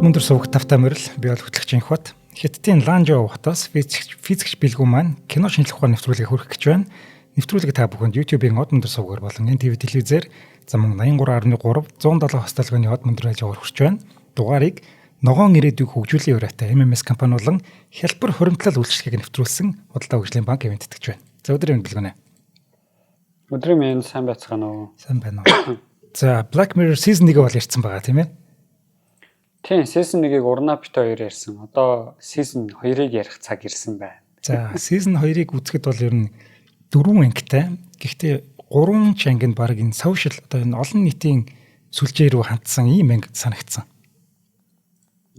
Од мөндөр суваг тавтай морил, би бол хөтлөгч Инхбат. Хятадын Ланжоу хотоос физикч Билгүү маань кино шинжлэх ухааны нэвтрүүлгийг хүргэх гэж байна. Нэвтрүүлгийг та бүхэнд YouTube-ийн Од мөндөр сувгаар болон NTV телевизээр за мөн 83.3 107 хостолгооны Од мөндөр радиогоор хүрч байна. Дугаарыг ногоон ирээдүйг хөгжүүлэн ураатай MMS компани болон хялбар хуримтлал үйлчилгээг нэвтрүүлсэн Худалдаа хөгжлийн банк ивээн тэтгэж байна. За, өдрийн мэнд, Билгүүнэ. Өдрийн мэнд, сайн байцгаана уу? Сайн байна уу? За, Black Mirror season 1 бол ярьсан байгаа, тийм ээ? Тийм, season 1-ийг Урна бит хоёр ярьсан. Одоо season 2-ыг ярих цаг ирсэн байна. За, season 2-ыг үзэхэд бол ер нь дөрвөн ангитай. Гэхдээ гурван ч анги нь баг энэ social, одоо энэ олон нийтийн сүлжээ рүү хандсан ийм анги санагдсан.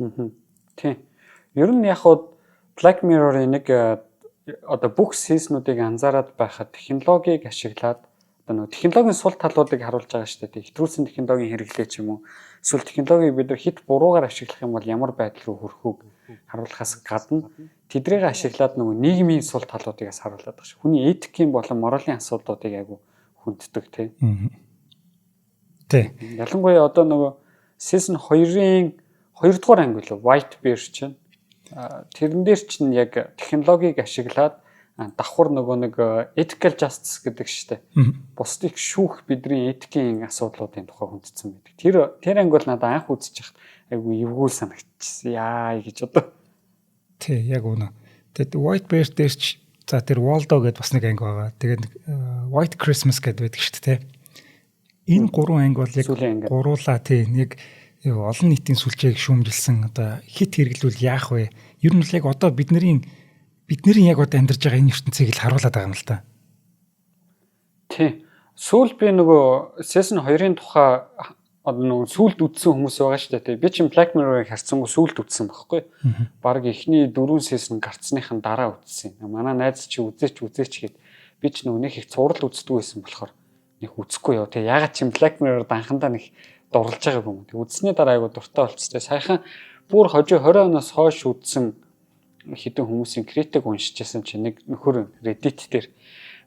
Аа. Тийм. Ер нь яг хуу Black Mirror-ын нэг одоо бүх season үүдийг анзаараад байхад технологиг ашиглаад одоо нөгөө технологийн сул талуудыг харуулж байгаа шүү дээ. Хэтрүүлсэн технологийн хэрэглээ ч юм уу. Эсвэл технологиг бид нар хэт буруугаар ашиглах юм бол ямар байдал руу хүрэхүүг харуулахаас гадна тэдрийг ашиглаад нөгөө нийгмийн сул талуудыг бас харуулдаг байгаа шүү. Хүний этикийн болон моралын асуудлуудыг айгу хүнддэг, тийм. Тий. Ялангуяа одоо нөгөө season 2-ын 2 дугаар анги лөө White Bear чинь, тэрэн дээр чинь яг технологиг ашиглаад давхар нөгөө нэг ethical justice гэдэг штэ. Бусдыг шүүх бидний этикийн асуудлуудын тухай хүндсэн байдаг. Тэр анги бол надад анх үзчих айгу эвгүй санагдчихсан. Яа гэж одоо. Тий, яг үнэ. Тэгэд White Bear дээр ч, за, тэр Waldo гэдээ бас нэг анги байгаа. Тэгээд нэг White Christmas гэдэг байдаг шүү дээ. Энэ гурван анги бол яг гуруулаа, тий, нэг олон нийтийн сүлжээг шүүмжилсэн, одоо хэт хэрэглүүл яах вэ? Ер нь бол яг одоо бидний яг одоо амьдарч байгаа энэ ертөнцийг л харуулад байгаа юм л та. Тий. Сүүл би нөгөө season 2-ын тухай одоо нөгөө сүүлд үзсэн хүмүүс байгаа шүү дээ. Би чинь Black Mirror-ыг харьцангуй сүүлд үзсэн байхгүй. Бараг эхний дөрвөн season гарцсныхан дараа үзсэн. Манай найз чи үзээч, үзээч гэд, би ч нөгөө нэг их цуврал үздэг байсан болохоор нэг үзэхгүй ёо. Тэгээ ягаад чи Black Mirror анхандаа нэг дурлж байгаагүй юм. Тэг үзсний дараа айгу дуртай болчихсон. Саяхан бүр хожоо 20 оноос хойш үзсэн хэдэн хүмүүсийн критик уншижсэн чинь нэг нөхөр Reddit дээр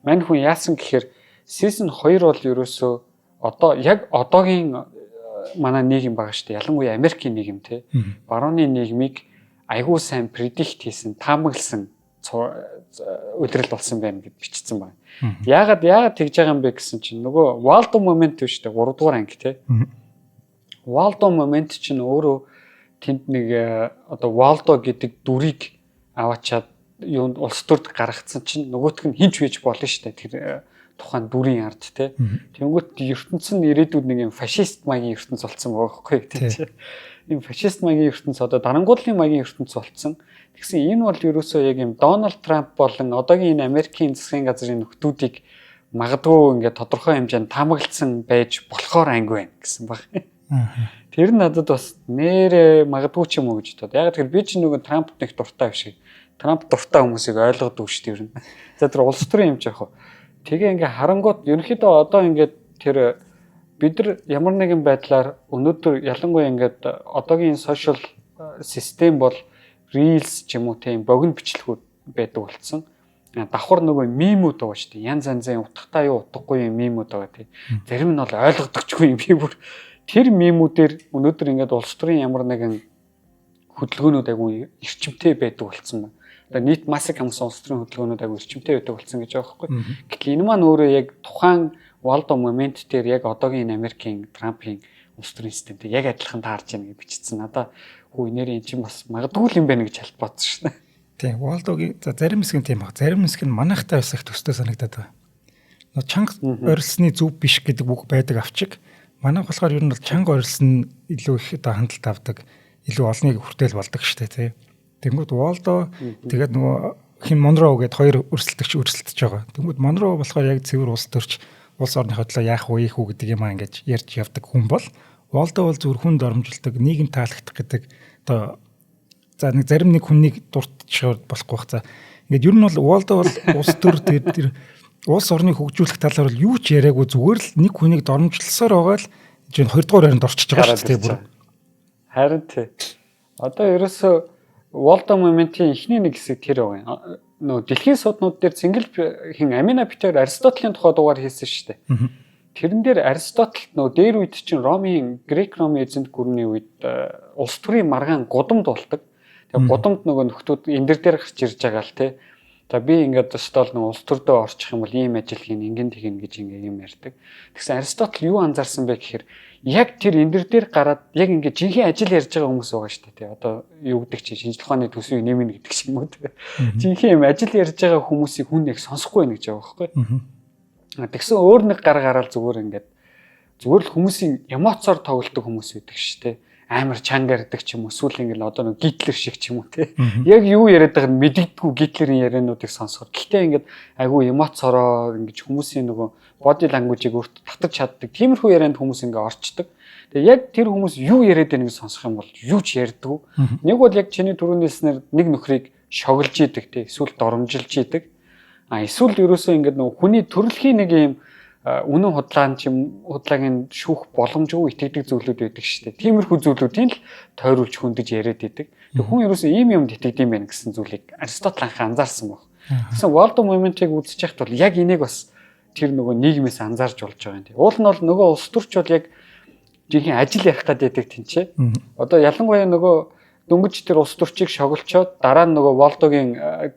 мань хүн яасан гэхээр season 2 бол ерөөсөө одоо яг одоогийн манай нийгэм байгаа шүү дээ. Ялангуяа Америкийн нийгэм, те. Барууны нийгмийг айгуу сайн predict хийсэн, таамагласан улирал болсон байна гэд бичсэн байна. Яагаад тэгж байгаа юм бэ гэсэн чинь нөгөө Waldo moment биш үү? 3 дугаар анги, те. Waldo moment чинь өөрөө тэнд нэг одоо Waldo гэдэг дүрийг аваачаад юунд улс төрд гаргацсан чинь нөгөөх нь хинч байж болно шүү дээ. Тэр тухайн дүрийн ард, те. Тэнгүүт ертөнц нь ирээдүйд нэг юм фашист маягийн ертөнц болсон байгаа байхгүй, тийм чи. Ийм фашист маягийн ертөнц, одоо дарангуудлын маягийн ертөнц болцсон. Тэгсэн энэ бол ерөөсөө яг юм Дональд Трамп болон одоогийн энэ Америкийн засгийн газрын нөхдүүдийг магадгүй ингээд тодорхой хэмжээнд таамагласан байж болохоор анги байна гэсэн баг. Тэр нь надад бас нэрээ магадгүй ч юм уу гэж бодод. Яг тэр би ч нөгөө Трампт нэг дуртай биш. Трамп дуртай хүмүүсийг ойлгодог шүү дээ ер нь. За, тэр улс төрийн юм ч яах вэ? Тэгээ ингээ харангуут ерөнхийдөө одоо ингээд тэр бид нар ямар нэгэн байдлаар өнөөдөр ялангуяа ингээд одоогийн social систем бол reels ч юм уу, тийм богино бичлэгүүд байдаг болсон. Давхар нөгөө meme үүд байгаа шүү дээ. Янз янзын утгатай юу, утгагүй юм meme үүд байгаа, тийм. Зарим нь бол ойлгодогчгүй юм, би бүр тэр meme үүдээр өнөөдөр ингээд улс төрийн ямар нэгэн хөдөлгөөнүүд айгүй эрчимтэй байдаг болсон байна. Одоо нийт массыг хамсан улс төрийн хөдөлгөөнүүд айгүй эрчимтэй байдаг болсон гэж байгаа байхгүй. Гэтэл энэ маань өөрөө яг тухайн Waldo moment дээр яг одоогийн энэ Америкийн Трампын улс төрийн системтэй яг адилхан таарч яана гэж бичсэн. Надаа хүү нэр эн чинь бас магадгүй юм байна гэж хальт бодсон шнэ. Тийм, Waldo-гийн, за, зарим хэсэг нь тийм баг. Зарим хэсэг нь манайхтай бас их төстэй санагдаад байгаа. Нөө чанга орилсны зөв биш гэдэг үг байдаг авчиг. Манайх болохоор ер нь бол чанга орилсон нь илүү их одоо хандлт авдаг, илүү олныг хүртэл болдог штэ, тий. Тэнгүүд Waldo, тэгээд нөгөө хин Монро гээд хоёр өрсөлдөгч өрсөлдөж байгаа. Тэнгүүд Монро болохоор яг цэвэр улс төрч, улс орныхоо төлөө яах вэ, ийх үү гэдэг юм аа ингэж ярьж явдаг хүн бол Waldo бол зөвхөн хүн доромжилдог, нийгэм таалагдах гэдэг одоо, за, нэг зарим нэг хүнийг дуртчихаар болохгүй бах. За, ингээд ер нь бол Waldo бол улс төр, тэр улс орныг хөгжүүлэх талаар бол юу ч яриаггүй, зүгээр л нэг хүнийг доромжилсоор байгаа л жин 20 дугаар байранд орчиж байгаа шүү дээ бүр. Харин тий. Одоо ерөөсөө Waldo moment-ийн эхний нэг хэсэг тэр байгаа юм. Нөө дэлхийн суднууд дээр цэнгэл хин Амина Питер Аристотелийн тухай дугаар хийсэн шүү дээ. Тэрэн дээр Аристотель нөгөө дээр үед чинь Ромын Грек Ромын эзэнт гүрний үед улс төрийн маргаан гудамд болдог. Тэгээ гудамд нөгөө нөхдүүд эндэр дээр гарч ирж байгаа л те. За би ингээд өстөөл нөгөө улс төрдөө орчих юм бол ийм ажил хийн, ингэн тэгин гэж ингээ юм ярьдаг. Тэгсэн Аристотель юу анзаарсан бэ гэхээр яг тэр эндэр дээр гараад яг ингээ жинхэнэ ажил ярьж байгаа хүмүүс байгаа шүү дээ тий. Одоо юу гэдэг чинь шинжлэх ухааны төсвийг нэмнэ гэдэг шиг юм уу тий. Жинхэнэ юм ажил ярьж байгаа хүмүүсийг хүн яг сонсохгүй байх гэж байгаа байхгүй. Тэгсэн өөр нэг гар гараал зүгээр ингээд зүгээр л хүмүүсийн эмоцоор тоглодог хүмүүс байдаг шүү дээ, амар чанга ярьдаг ч юм уу, эсвэл ингээл одоо нэг Гитлер шиг ч юм уу те. Яг юу яриад байгааг нь мэдэгдэггүй Гитлерийн яриануудыг сонсоход. Гэхдээ ингээд айгүй эмоцороо ингэж хүмүүсийн нөгөө body language-ыг өөртөө татаж чаддаг. Тиймэрхүү ярианд хүмүүс ингээ орчдөг. Тэгээ яг тэр хүмүүс юу яриад байгааг сонсох юм бол юу ч ярьдаггүй. Нэг бол яг чиний түрүүний хэлснээр нэг нөхрийг шоглож идэг те, эсвэл доромжилж идэг. А эсвэл ерөөсөө ингээд нөгөө хүний төрөлхийн нэг юм үнэн худлаан ч юм худлааг нь шүүх боломжгүй итгэдэг зүйлүүд байдаг шүү дээ. Тиймэрхүү зүйлүүдийн л тойруулж хөндөж яриад идэг. Тэг хүн ерөөсөө ийм юмд итгэдэг юм байна гэсэн зүйлийг Аристотл анх анзаарсан баг. Тэгсэн Waldo Moment-ыг үзэж яхад бол яг энийг бас тэр нөгөө нийгмээс анзаарч болж байгаа юм. Уул нь бол нөгөө улс төрч бол яг жинхэнэ ажил ярих гэдэг тэнцээ. Одоо ялангуяа нөгөө дөнгөж тэр улс төрчийг шоглочоод дараа нь нөгөө Волдогийн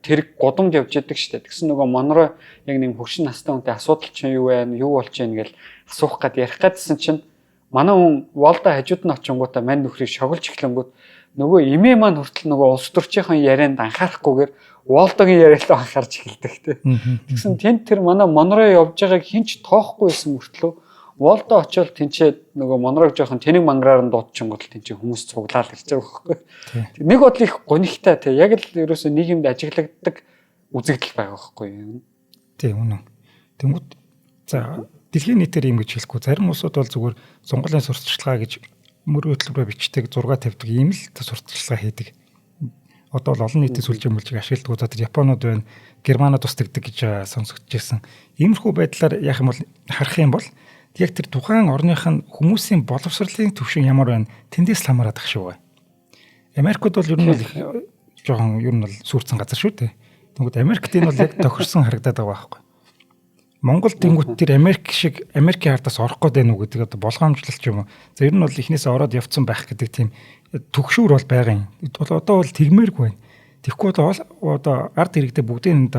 тэрэг гудамд явж идэг штэ. Тэгсэн нөгөө Монро яг нэг хөгшин настай хүнтэй асуудал чинь юу вэ? Юу болж байна гэл асуух гад ярих гадсэн чинь манай хүн Волдо хажууд нь очингуудаа мань нөхрийг шоглож эхлэнгүүт нөгөө эмээ маань хүртэл нөгөө улс төрчийн ярианд анхаарахгүйгээр Волдогийн яриад анхаарч эхэлдэг те. Тэгсэн тэнд тэр манай Монро явж байгааг хинч тоохгүй байсан мөртлөө Волдо очиод тэнцээ нөгөө Монрог жоохон тэнэг мангараар нь дуудчихгод л тэнцээ хүмүүс цуглаал ирж байгаа байхгүй. Нэг бодол их гонигтай те, яг л ерөөсөө нийгэмд ажиглагддаг үзэгдэл байгаа байхгүй юм. Тий, үнэн. Тэнгүүд за дэлхийн нийтээр юм гэж хэлэхгүй. Зарим улсууд бол зүгээр сонгуулийн сурталчилгаа гэж мөр хөтөлбөрөөр бичдэг, зураг тавьдаг ийм л сурталчилгаа хийдэг. Одоо бол олон нийтийн сүлжээ мүлжиг ашигладаг. За тэр Японууд байна, Германууд бас тэгдэг гэж сонсогдож байсан. Иймэрхүү байдлаар яах юм бол харах юм бол яг тэр тухайн орных нь хүмүүсийн боловсролын түвшин ямар байна, тэндээс л хамаарат ах шүү. Америкууд бол ер нь бол жоохон ер нь бол сүрцэн газар шүү дээ. Тэнгүүд Америкт энэ бол яг тохирсон харагдаад байгаа байхгүй. Монгол тэнгүүд тэр Америк шиг Америкийн хардаас орох гээд байна уу гэдэг одоо болгоомжлол ч юм уу. За ер нь бол эхнээсээ ороод явцсан байх гэдэг тийм төгшүүр бол байгаа юм. Одоо бол тэгмээргүй байна. Тэгэхгүй бол одоо ард иргэдээ бүгдийг нь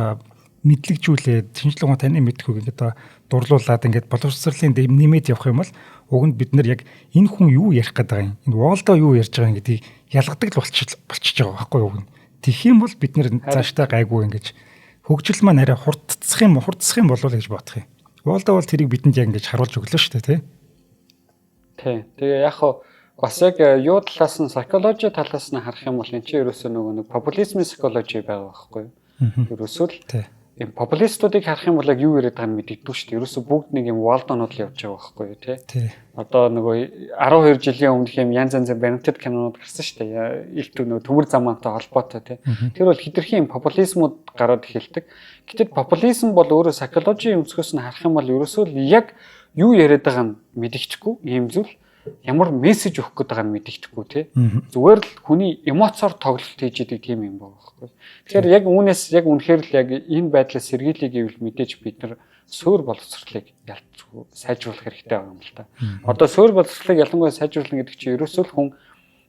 мэдлэгжүүлээд шинжлэх ухаан таны мэдхүйг ингээд одоо дурлуулад ингээд боловсролын нэмээд явах юм бол уг нь бид нар яг энэ хүн юу ярих гээд байгаа юм, энэ Волдо юу ярьж байгаа юм гэдгийг ялгадаг л болчихж байгаа байхгүй юу? Тэгэх юм бол бид нар цаашдаа гайгүй ингэж хөгжил маань арай хурдцах юм болов гэж бодох юм. Волдо бол тэрийг бидэнд яг ингэж харуулж өглөө шүү дээ, тий. Тий. Тэгээ яг хаа бас яг юу талаас нь психологи талаас нь харах юм бол энэ чинь ерөөсөө нөгөө нэг популизмын психологи байгаа байхгүй юу? Ерөөсөө л ийм популистуудыг харах юм бол яг юу яриад байгааг нь мэддэггүй шүү дээ. Ерөөсөө бүгд нэг юм Валдонууд л явж байгаа байхгүй юу, тий. Одоо нөгөө 12 жилийн өмнөх юм янз янзын баримтат кинонууд гарсан шүү дээ. Илтүү нөгөө төмөр замаантай холбоотой, тий. Тэр бол хэтэрхий юм популизмууд гараад эхэлдэг. Гэтэл популизм бол өөрөө психологийн өнцгөөс нь харах юм бол ерөөсөө л яг юу яриад байгааг нь мэддэхгүй ийм зүйл, ямар мессеж өгөх гээд байгааг нь мэддэхгүй, тий. Зүгээр л хүний эмоцоор тоглолт хийж идэг тийм юм байгаа байхгүй. Тэгэхээр яг үүнээс яг үнэхээр л яг энэ байдлаас сэргийлэе гэвэл мэдээж бид нар суур боловсролыг ялцгүй сайжруулах хэрэгтэй байгаа юм л та. Одоо суур боловсролыг ялангуяа сайжруулна гэдэг чинь ерөөсөө л хүн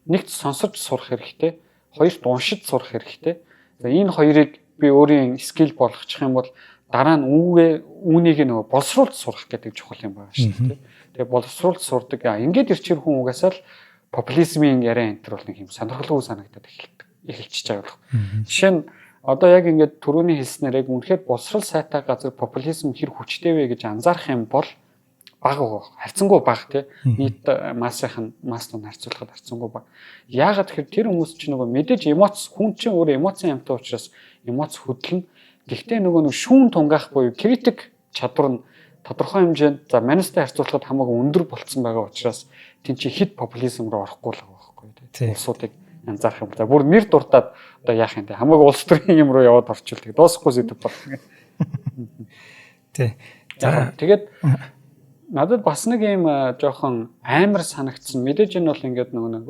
нэгт сонсож сурах хэрэгтэй, хоёрт уншиж сурах хэрэгтэй. За энэ хоёрыг би өөрийн скил болгочих юм бол дараа нь үүнийг нөгөө боловсруулж сурах гэдэг чухал юм байгаа шүү дээ. Тэгээ боловсруулж сурдаг. Ингээд ирчихэр хүн угаасаа л популизмын яриа энэ төр бол нэг юм сонирхолтой санагдаад эхэлчихэж байгаа болох. Жишээ нь одоо яг ингээд түрүүний хэлснээр яг үнэхээр боловсрол сайтай газар популизм хэр хүчтэй вэ гэж анзаарах юм бол бага байгаа. Харьцангуй бага, тий. Нийт массынх нь масс тун харьцуулахад харьцангуй бага. Яагаад тэгэхээр тэр хүмүүс чинь нөгөө мэдээж эмоц, хүн чинь өөрөө эмоцийн амьтан учраас эмоц хөдлөнө. Гэхдээ нөгөө нэг шүүн тунгаах буюу критик чадвар нь тодорхой хэмжээнд за манайстай харьцуулахад хамаагүй өндөр болцсон байгаа учраас тэн чи хит популизм руу орохгүй л байгаа байхгүй тий. Улсуудыг анзаарах юм. За бүр нэр дуртаад одоо яах юм те, хамаагүй улс төрийн юм руу яваад орчвол тэг дуусахгүй сэдв болно. Тий. За тэгээд надад бас нэг юм жоохон амар санагдсан. Мэдээж энэ бол ингээд нөгөө нэг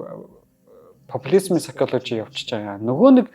популизмын психологи явчихж байгаа. Нөгөө нэг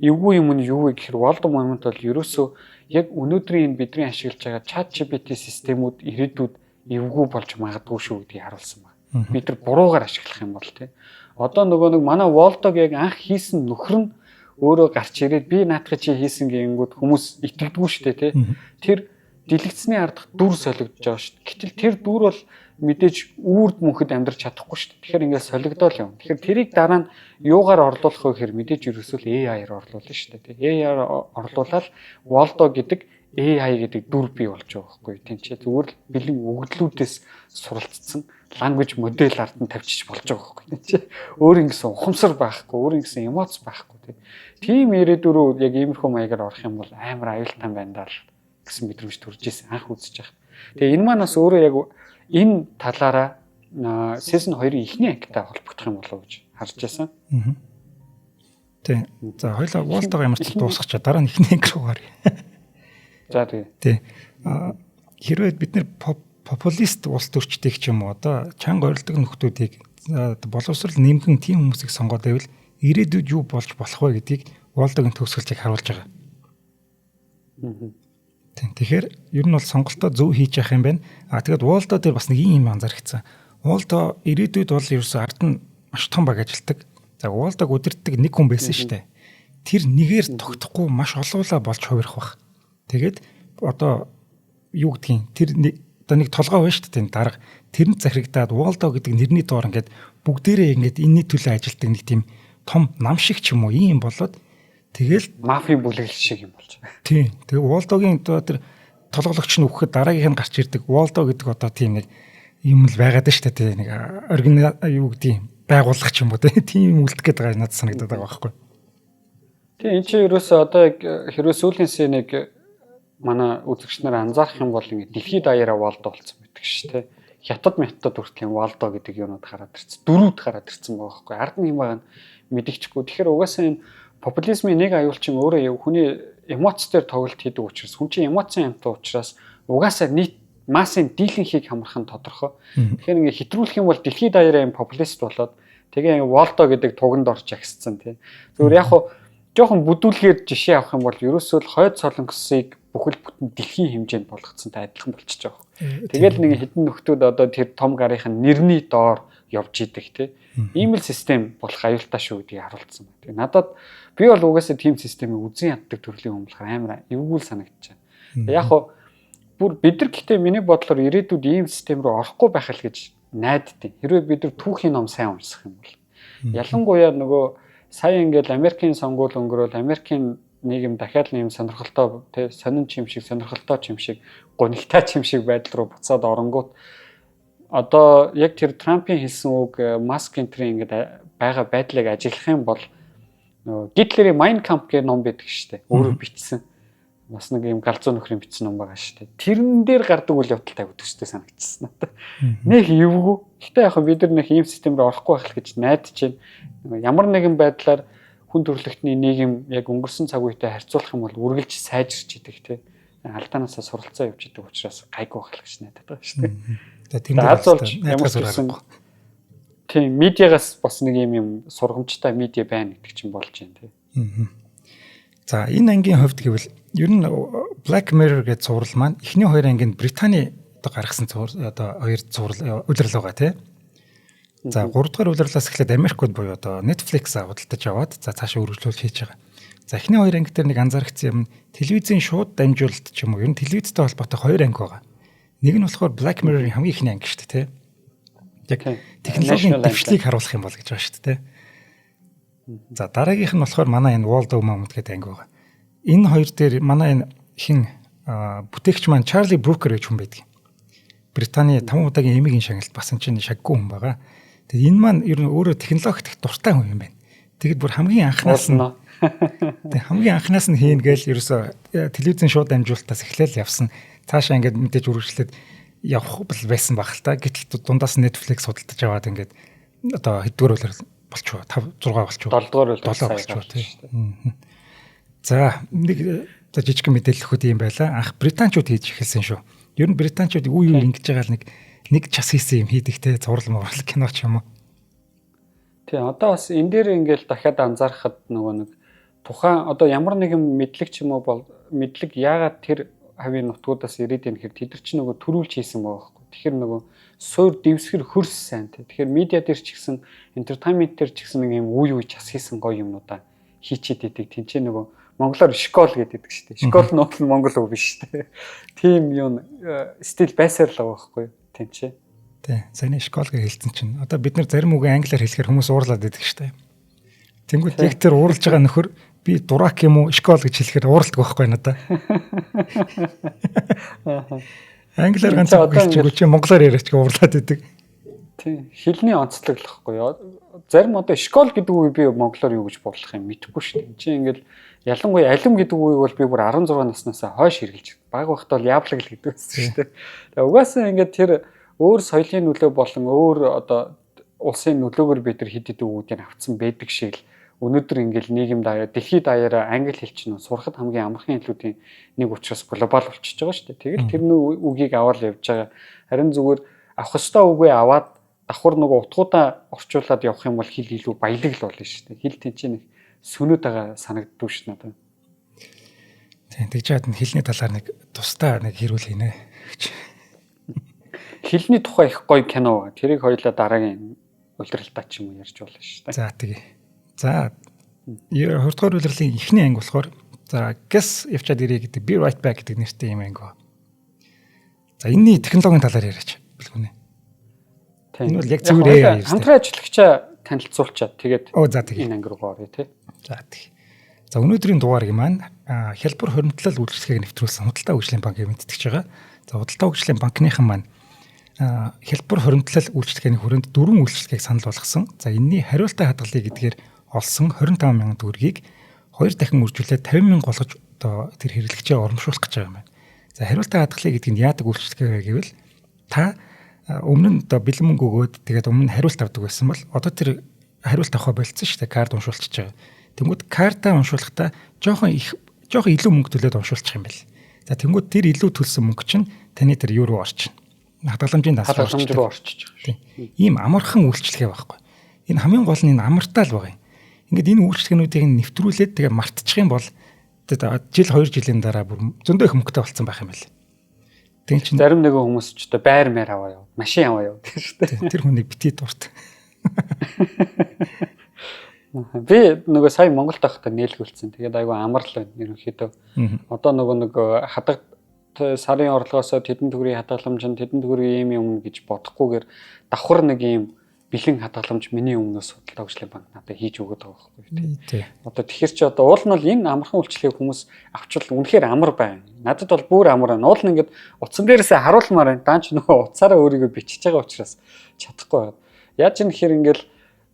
эвгүй юм нь юу вэ гэхээр Waldo Moment бол ерөөсөө яг өнөөдрийн энэ бидний ашиглаж байгаа ChatGPT системүүд ирээдүйд эвгүй болж магадгүй шүү гэдгийг харуулсан байна. Бид нар буруугаар ашиглах юм бол тий. Одоо нөгөө нэг манай Волдог яг анх хийсэн нөхөр нь өөрөө гарч ирээд би наадах чи хийсэн гэнгүүт хүмүүс итгэдэггүй шүү дээ тий. Тэр дэлгэцний ардах дүр солигдож байгаа шүү дээ. Гэтэл тэр дүр бол мэдээж үрд мөнхөд амьдрч чадахгүй шүү дээ. Тэгэхээр ингээд солигдоол юм. Тэгэхээр тэрийг дараа нь юугаар орлуулах вэ гэхээр мэдээж ерөөсөө л AI-аар орлуулна шүү дээ. AI-аар орлуулаад Waldo гэдэг AI гэдэг дүр бий болж байгаа байхгүй. Тин чи зүгээр л бэлэн өгдлүүдээс суралцсан language model ард нь тавьчих болж байгаа байхгүй. Тин чи өөр ингэсэн ухамсар байхгүй, өөр ингэсэн эмоц байхгүй тий. Тийм ирээдүй рүү яг иймэрхүү маягаар орох юм бол амар аюултай байна даа л гэсэн мэдрэмж төрж ирсэн анх үзэж байхад. Тэгээ энэ маань бас өөрөө яг энэ талаараа season 2-ын эхний ангитай холбогдох юм болов уу гэж харж байсан. Тий. За, хоёлаа Waldo-го ямар ч дуусгачаа, дараа нь эхний анги руу гаръя. За, тий. Тий. Хэрвээ бид нэр популист улс төрчдийг ч юм уу, одоо чанга орилдог нөхдүүдийг, боловсрол нэмгэн тийм хүмүүсийг сонгоод байвал ирээдүйд юу болж болох вэ гэдгийг Waldo-гийн төгсгөлийг харуулж байгаа. Тийм. Тэгэхээр ер нь бол сонголтоо зөв хийж явах юм байна. А тэгээд Waldo дээр бас нэг юм анзаарчихсан. Waldo ирээдүйд бол ерөөсөө ард нь маш том баг ажилтдаг. За, Waldo-г удирддаг нэг хүн байсан шүү дээ. Тэр нэгээр тогтохгүй, маш олуула болж хувирах бах. Тэгээд одоо юу гэдгийг, тэр нэг одоо нэг толгой байна шүү дээ, дарга. Тэрэнд захирагдаад Waldo гэдэг нэрний доор ингээд бүгдээрээ ингээд энэний төлөө ажилтдаг нэг тийм том нам шиг ч юм уу ийм болоод тэгэл мафийн бүлэглэл шиг юм болж. Тийм. Тэгээ Waldo-гийн одоо тэр толгологч нь үхэхэд дараагийнх нь гарч ирдэг. Waldo гэдэг одоо тийм нэг юм л байгаад шүү дээ. Нэг оригинал юу гэдгийг байгууллага ч юм уу, тийм үлдэх гээд байгаа надад санагдаад байгаа байхгүй. Тийм, энэ чинь ерөөсөө одоо яг хэрвээ сүүлийн scene-ийг манай үзэгч нар анзаарах юм бол ингээд дэлхийд даяараа Waldo болсон байдаг ш тэ. Хятад метод хүртэл юм Waldo гэдэг юмуд гараад ирсэн. Дөрүүд гараад ирсэн байгаа байхгүй. Ард нь юм байгаа нь мэдчихгүй. Тэгэхээр угаасаа энэ популизмын нэг аюул чинь өөрөө хүний эмоц дээр тоглолт хийдэг учраас, хүн чинь эмоцийн амьтан учраас угаасаа нийт массын дийлэнхийг хамрах нь тодорхой. Тэгэхээр ингээ хэтрүүлэх юм бол дэлхийд даяараа юм популист болоод тэгээ Waldo гэдэг туганд орж агсцсан тий. Зүгээр яг хуу жоохон бүдүүлгээр жишээ авах юм бол ерөөсөө л хойд солонгосыг бүхэл бүтэн дэлхийн хэмжээнд болгоцсонтой адилхан болчихж байгаа. Тэгэл нэг хэдэн нөхдүүд одоо тэр том гарын нэрний доор явж идэг тий. Ийм л систем болох аюултай шүү гэдгийг харуулсан байна. Тэгээ надад би бол угаасаа тийм системийг үзэн яддаг төрлийн хүн болохоор амар эвгүй л санагдчихэв. Яг хуу бүр бид нар гэхдээ миний бодлоор ирээдүйд ийм систем рүү орохгүй байх л гэж найддаг. Хэрвээ бид нар түүхийн ном сайн унших юм бол. Ялангуяа нөгөө сая ингээл Америкийн сонгуул өнгөрөөл, Америкийн нийгэм дахиад нэг юм сонирхолтой тий, сонин ч юм шиг, сонирхолтой ч юм шиг, гунигтай ч юм шиг байдал руу буцаад оронгууд одоо яг тэр Трампын хэлсэн үг, Маск энтрийн ингээд байгаа байдлыг ажиглах юм бол нөгөө Гитлерийн Mein Kampf гэх ном байдаг шүү дээ. Өөрөө бичсэн. Бас нэг юм галзуу нөхрийн бичсэн ном байгаа шүү дээ. Тэрэн дээр гардаг үйл явдалтай төстэй санагдчихсан надад. Нэг эвгүй. Гэтэ яг бид нар нэг ийм систем рүү орохгүй байх л гэж найдаж байна. Ямар нэгэн байдлаар хүн төрөлхтний нийгэм яг өнгөрсөн цаг үетэй харьцуулах юм бол үргэлж сайжирч идэг тий. Алдаанаасаа суралцаа явж идэг учраас гайгүй байх л гэж найдаад байгаа шүү дээ. Тэгээ тэр дээр болж ямар ч гэсэн тийм медиагаас бас нэг юм юм сургамжтай медиа байна гэдэг чинь болж байна тий. За, энэ ангийн хувьд гэвэл ер нь Black Mirror гэдэг цуврал маань эхний хоёр анги нь Британий одоо гаргасан одоо хоёр цуврал улирал байгаа тий. За, 3 дугаар улирлаас эхлээд Америкууд буюу одоо Netflix худалдаж аваад, за, цаашаа үргэлжлүүлж хийж байгаа. За, эхний хоёр анги дээр нэг анзаарчихсан юм, телевизийн шууд дамжуулалт ч юм уу, ер нь телевизтэй холбоотой хоёр анги байгаа. Нэг нь болохоор Black Mirror-ын хамгийн эхний анги шүү дээ тий. Яг технологийн дэвшлийг харуулах юм бол гэж байгаа шүү дээ тий. За, дараагийнх нь болохоор манай энэ Waldo Moment гэдэг анги байгаа. Энэ хоёр дээр манай энэ хин бүтээгч маань Чарли Брукер гэж хүн байдаг. Британий 5 удаагийн Эмигийн шагналт басан чинь шаггүй хүн байгаа. Тэгээд энэ маань ер нь өөрөө технологид их дуртай хүн юм байна. Тэгээд бүр хамгийн анхнаас нь тэг хамгийн анхнаас нь хийн гээл ерөөсө телевизийн шууд дамжуулалтаас эхлээл явсан. Цаашаа ингээд мэдээж үргэлжлээд явах байсан баг л та. Гэтэл дундаас Netflix худалдаж аваад ингээд одоо хэддүгээр үлрэл болчихоо, 5 6 болчихоо. 7 дугаар үлрэл 7 болчихоо тий. За, нэг за жижигхэн мэдээлэл өгөхөд юм байла. Анх британчууд хийж эхэлсэн шүү. Ер нь британчууд үе үе ингэж байгаа л нэг нэг час хийсэн юм хийдэг те, цуврал мурал кино ч юм уу. Тий, одоо бас энэ дээр ингээл дахиад анзаархад нөгөө нэг тухайн одоо ямар нэгэн мэдлэг ч юм уу бол мэдлэг яагаад тэр хавийн нутгуудаас ирээд байна гэхээр тэд нар ч нөгөө төрүүлж хийсэн байгаа байхгүй. Тэгэхээр нөгөө суур дэвсгэр хөрс сайн тий. Тэгэхээр медиа дээр ч гэсэн, entertainment дээр ч гэсэн нэг юм үе үе час хийсэн гоё юмнуудаа хийчихэд идэг. Тинчээ нөгөө монголоор школ гэдэг шүү дээ. Школ нь бол монгол үг биш шүү дээ. Тийм юм стил байсаар л байгаа байхгүй юу? Тинчээ. Тий. Саяны школ гэж хэлсэн чинь одоо бид нар зарим үгээ англиар хэлэхээр хүмүүс уурлаад байдаг шүү дээ. Тэнгүүд яг тэр ууралж байгаа нөхөр би дурак юм уу, школ гэж хэлэхээр ууралдаг байхгүй надаа. Англиар ганц үг хэлчихгүй чи монголоор яриач уурлаад байдаг. Тий. Хэлний онцлог л байхгүй юу? Зарим одоо школ гэдэг үгийг би монголоор юу гэж бодлох юм мэдэхгүй шүү дээ. Чи ингээл ялангуяа алим гэдэг үгийг бол би бүр 16 наснаас хойш хэрэглэж баг байхдаа бол яблаг л гэдэг байсан шүү дээ. Тэгээ угаасаа ингээд тэр өөр соёлын нөлөө болон өөр одоо улсын нөлөөгөөр бид нар хэд хэдэн үгүүдийг авцсан байдаг шиг л өнөөдөр ингээл нийгэм даяар, дэлхийд даяараа англи хэл чинь сурахад хамгийн амархан хэлүүдийн нэг учраас глобал болчихж байгаа шүү дээ. Тэгэл тэрний үгийг аваад явж байгаа. Харин зүгээр авах ёстой үгээ аваад давхар нөгөө утгуудаа орчуулад явах юм бол хэл илүү баялаг л болно шүү дээ. Хэл тэнцээ нэг сөнөд байгаа санагддгүй ш надад. Тийм, тэгж яад нь хэлний талаар нэг тусдаа нэг хэрүүл хийнэ гэж. Хэлний тухай их гоё кино. Тэрийг хоёлаа дараагийн улиралдаа ч юм уу ярьж болно шүү дээ. За тэгье. За, 2 дугаар улирлын эхний анги болохоор за гэс явчаад ирээ гэдэг, be right back гэдэг нэртэй юм анги. За, энэний технологийн талаар яриач бэлгүнэ. Тийм. Энэ бол яг зүгээр AI. Хамтран ажиллагчаа танилцуулчаад тэгээд Оо, за тэгье. энэ анги руу оръё тий. За тэгье. За, өнөөдрийн дугаарыг маань хялбар хуримтлал үйлчилгээг нэвтрүүлсэн Худалдаа хөгжлийн банкыг мэдтгэж байгаа. За, Худалдаа хөгжлийн банкныхан маань хялбар хуримтлал үйлчилгээний хүрээнд дөрвөн үйлчилгээг санал болгосон. За, энэний хариултаа хадгалъя гэдгээр олсон 25 мянган төгрөгийг хоёр дахин үржүүлээд 50 мянга болгож одоо тэр хэрэглэгчээ урамшуулах гэж байгаа юм байна. За, хариултаа хадгалъя гэдэг нь яадаг үйлчилгээ вэ гэвэл та өмнө нь одоо бэлэн мөнгө өгөөд тэгээд өмнө нь хариулт авдаг байсан бол одоо тэр хариулт авахаа болцсон шүү дээ, карт уншуулчихж байгаа. Тэнгүүд картаа уншуулахдаа жоохон их, жоохон илүү мөнгө төлөөд уншуулчих юм байл. За, тэнгүүд тэр илүү төлсөн мөнгө чинь таны тэр юу руу орчихно? Хадгаламжийн данс руу орчих. Руу орчиж байгаа. Тийм. Ийм амархан үйлчилгээ байхгүй. Энэ хамгийн гол нь энэ амартай л байгаа юм. Ингээд энэ үйлчилгээнүүдийг нэвтрүүлээд тэгээ мартчих юм бол жил 2 жилийн дараа бүр зөндөө их мөнгөтэй болцсон байх юм байл. Тэг чинь зарим нэгэн хүмүүс ч одоо байр маяр аваа яв, машин аваа яв гэж шүү дээ. Тэр хүнийг бити дурт. Би нөгөө сая Монголд байхдаа нээлгүүлсэн. Тэгээд айгүй амар л байна ерөнхийдөө. Одоо нөгөө нэг хадаг сарын орлогоосоо тэдэн төгрөгийн хадгаламж нь тэдэн төгрөгийн юм юм гэж бодохгүйгээр давхар нэг юм бэлэн хадгаламж миний өмнөөс Худалдаа хөгжлийн банк надад хийж өгöd байгаа байхгүй тий. Одоо тэгэхэр чи одоо уул нь бол энэ амархан үйлчлэгийг хүмүүс авчвал үнэхээр амар байна. Надад бол бүр амар байна. Уул нь ингээд утсан дээрээсээ харуулмаар байна. Даанч нөгөө утсаараа өөрийгөө бичиж байгаа учраас чадахгүй байна. Яаж юм гэхээр ингээд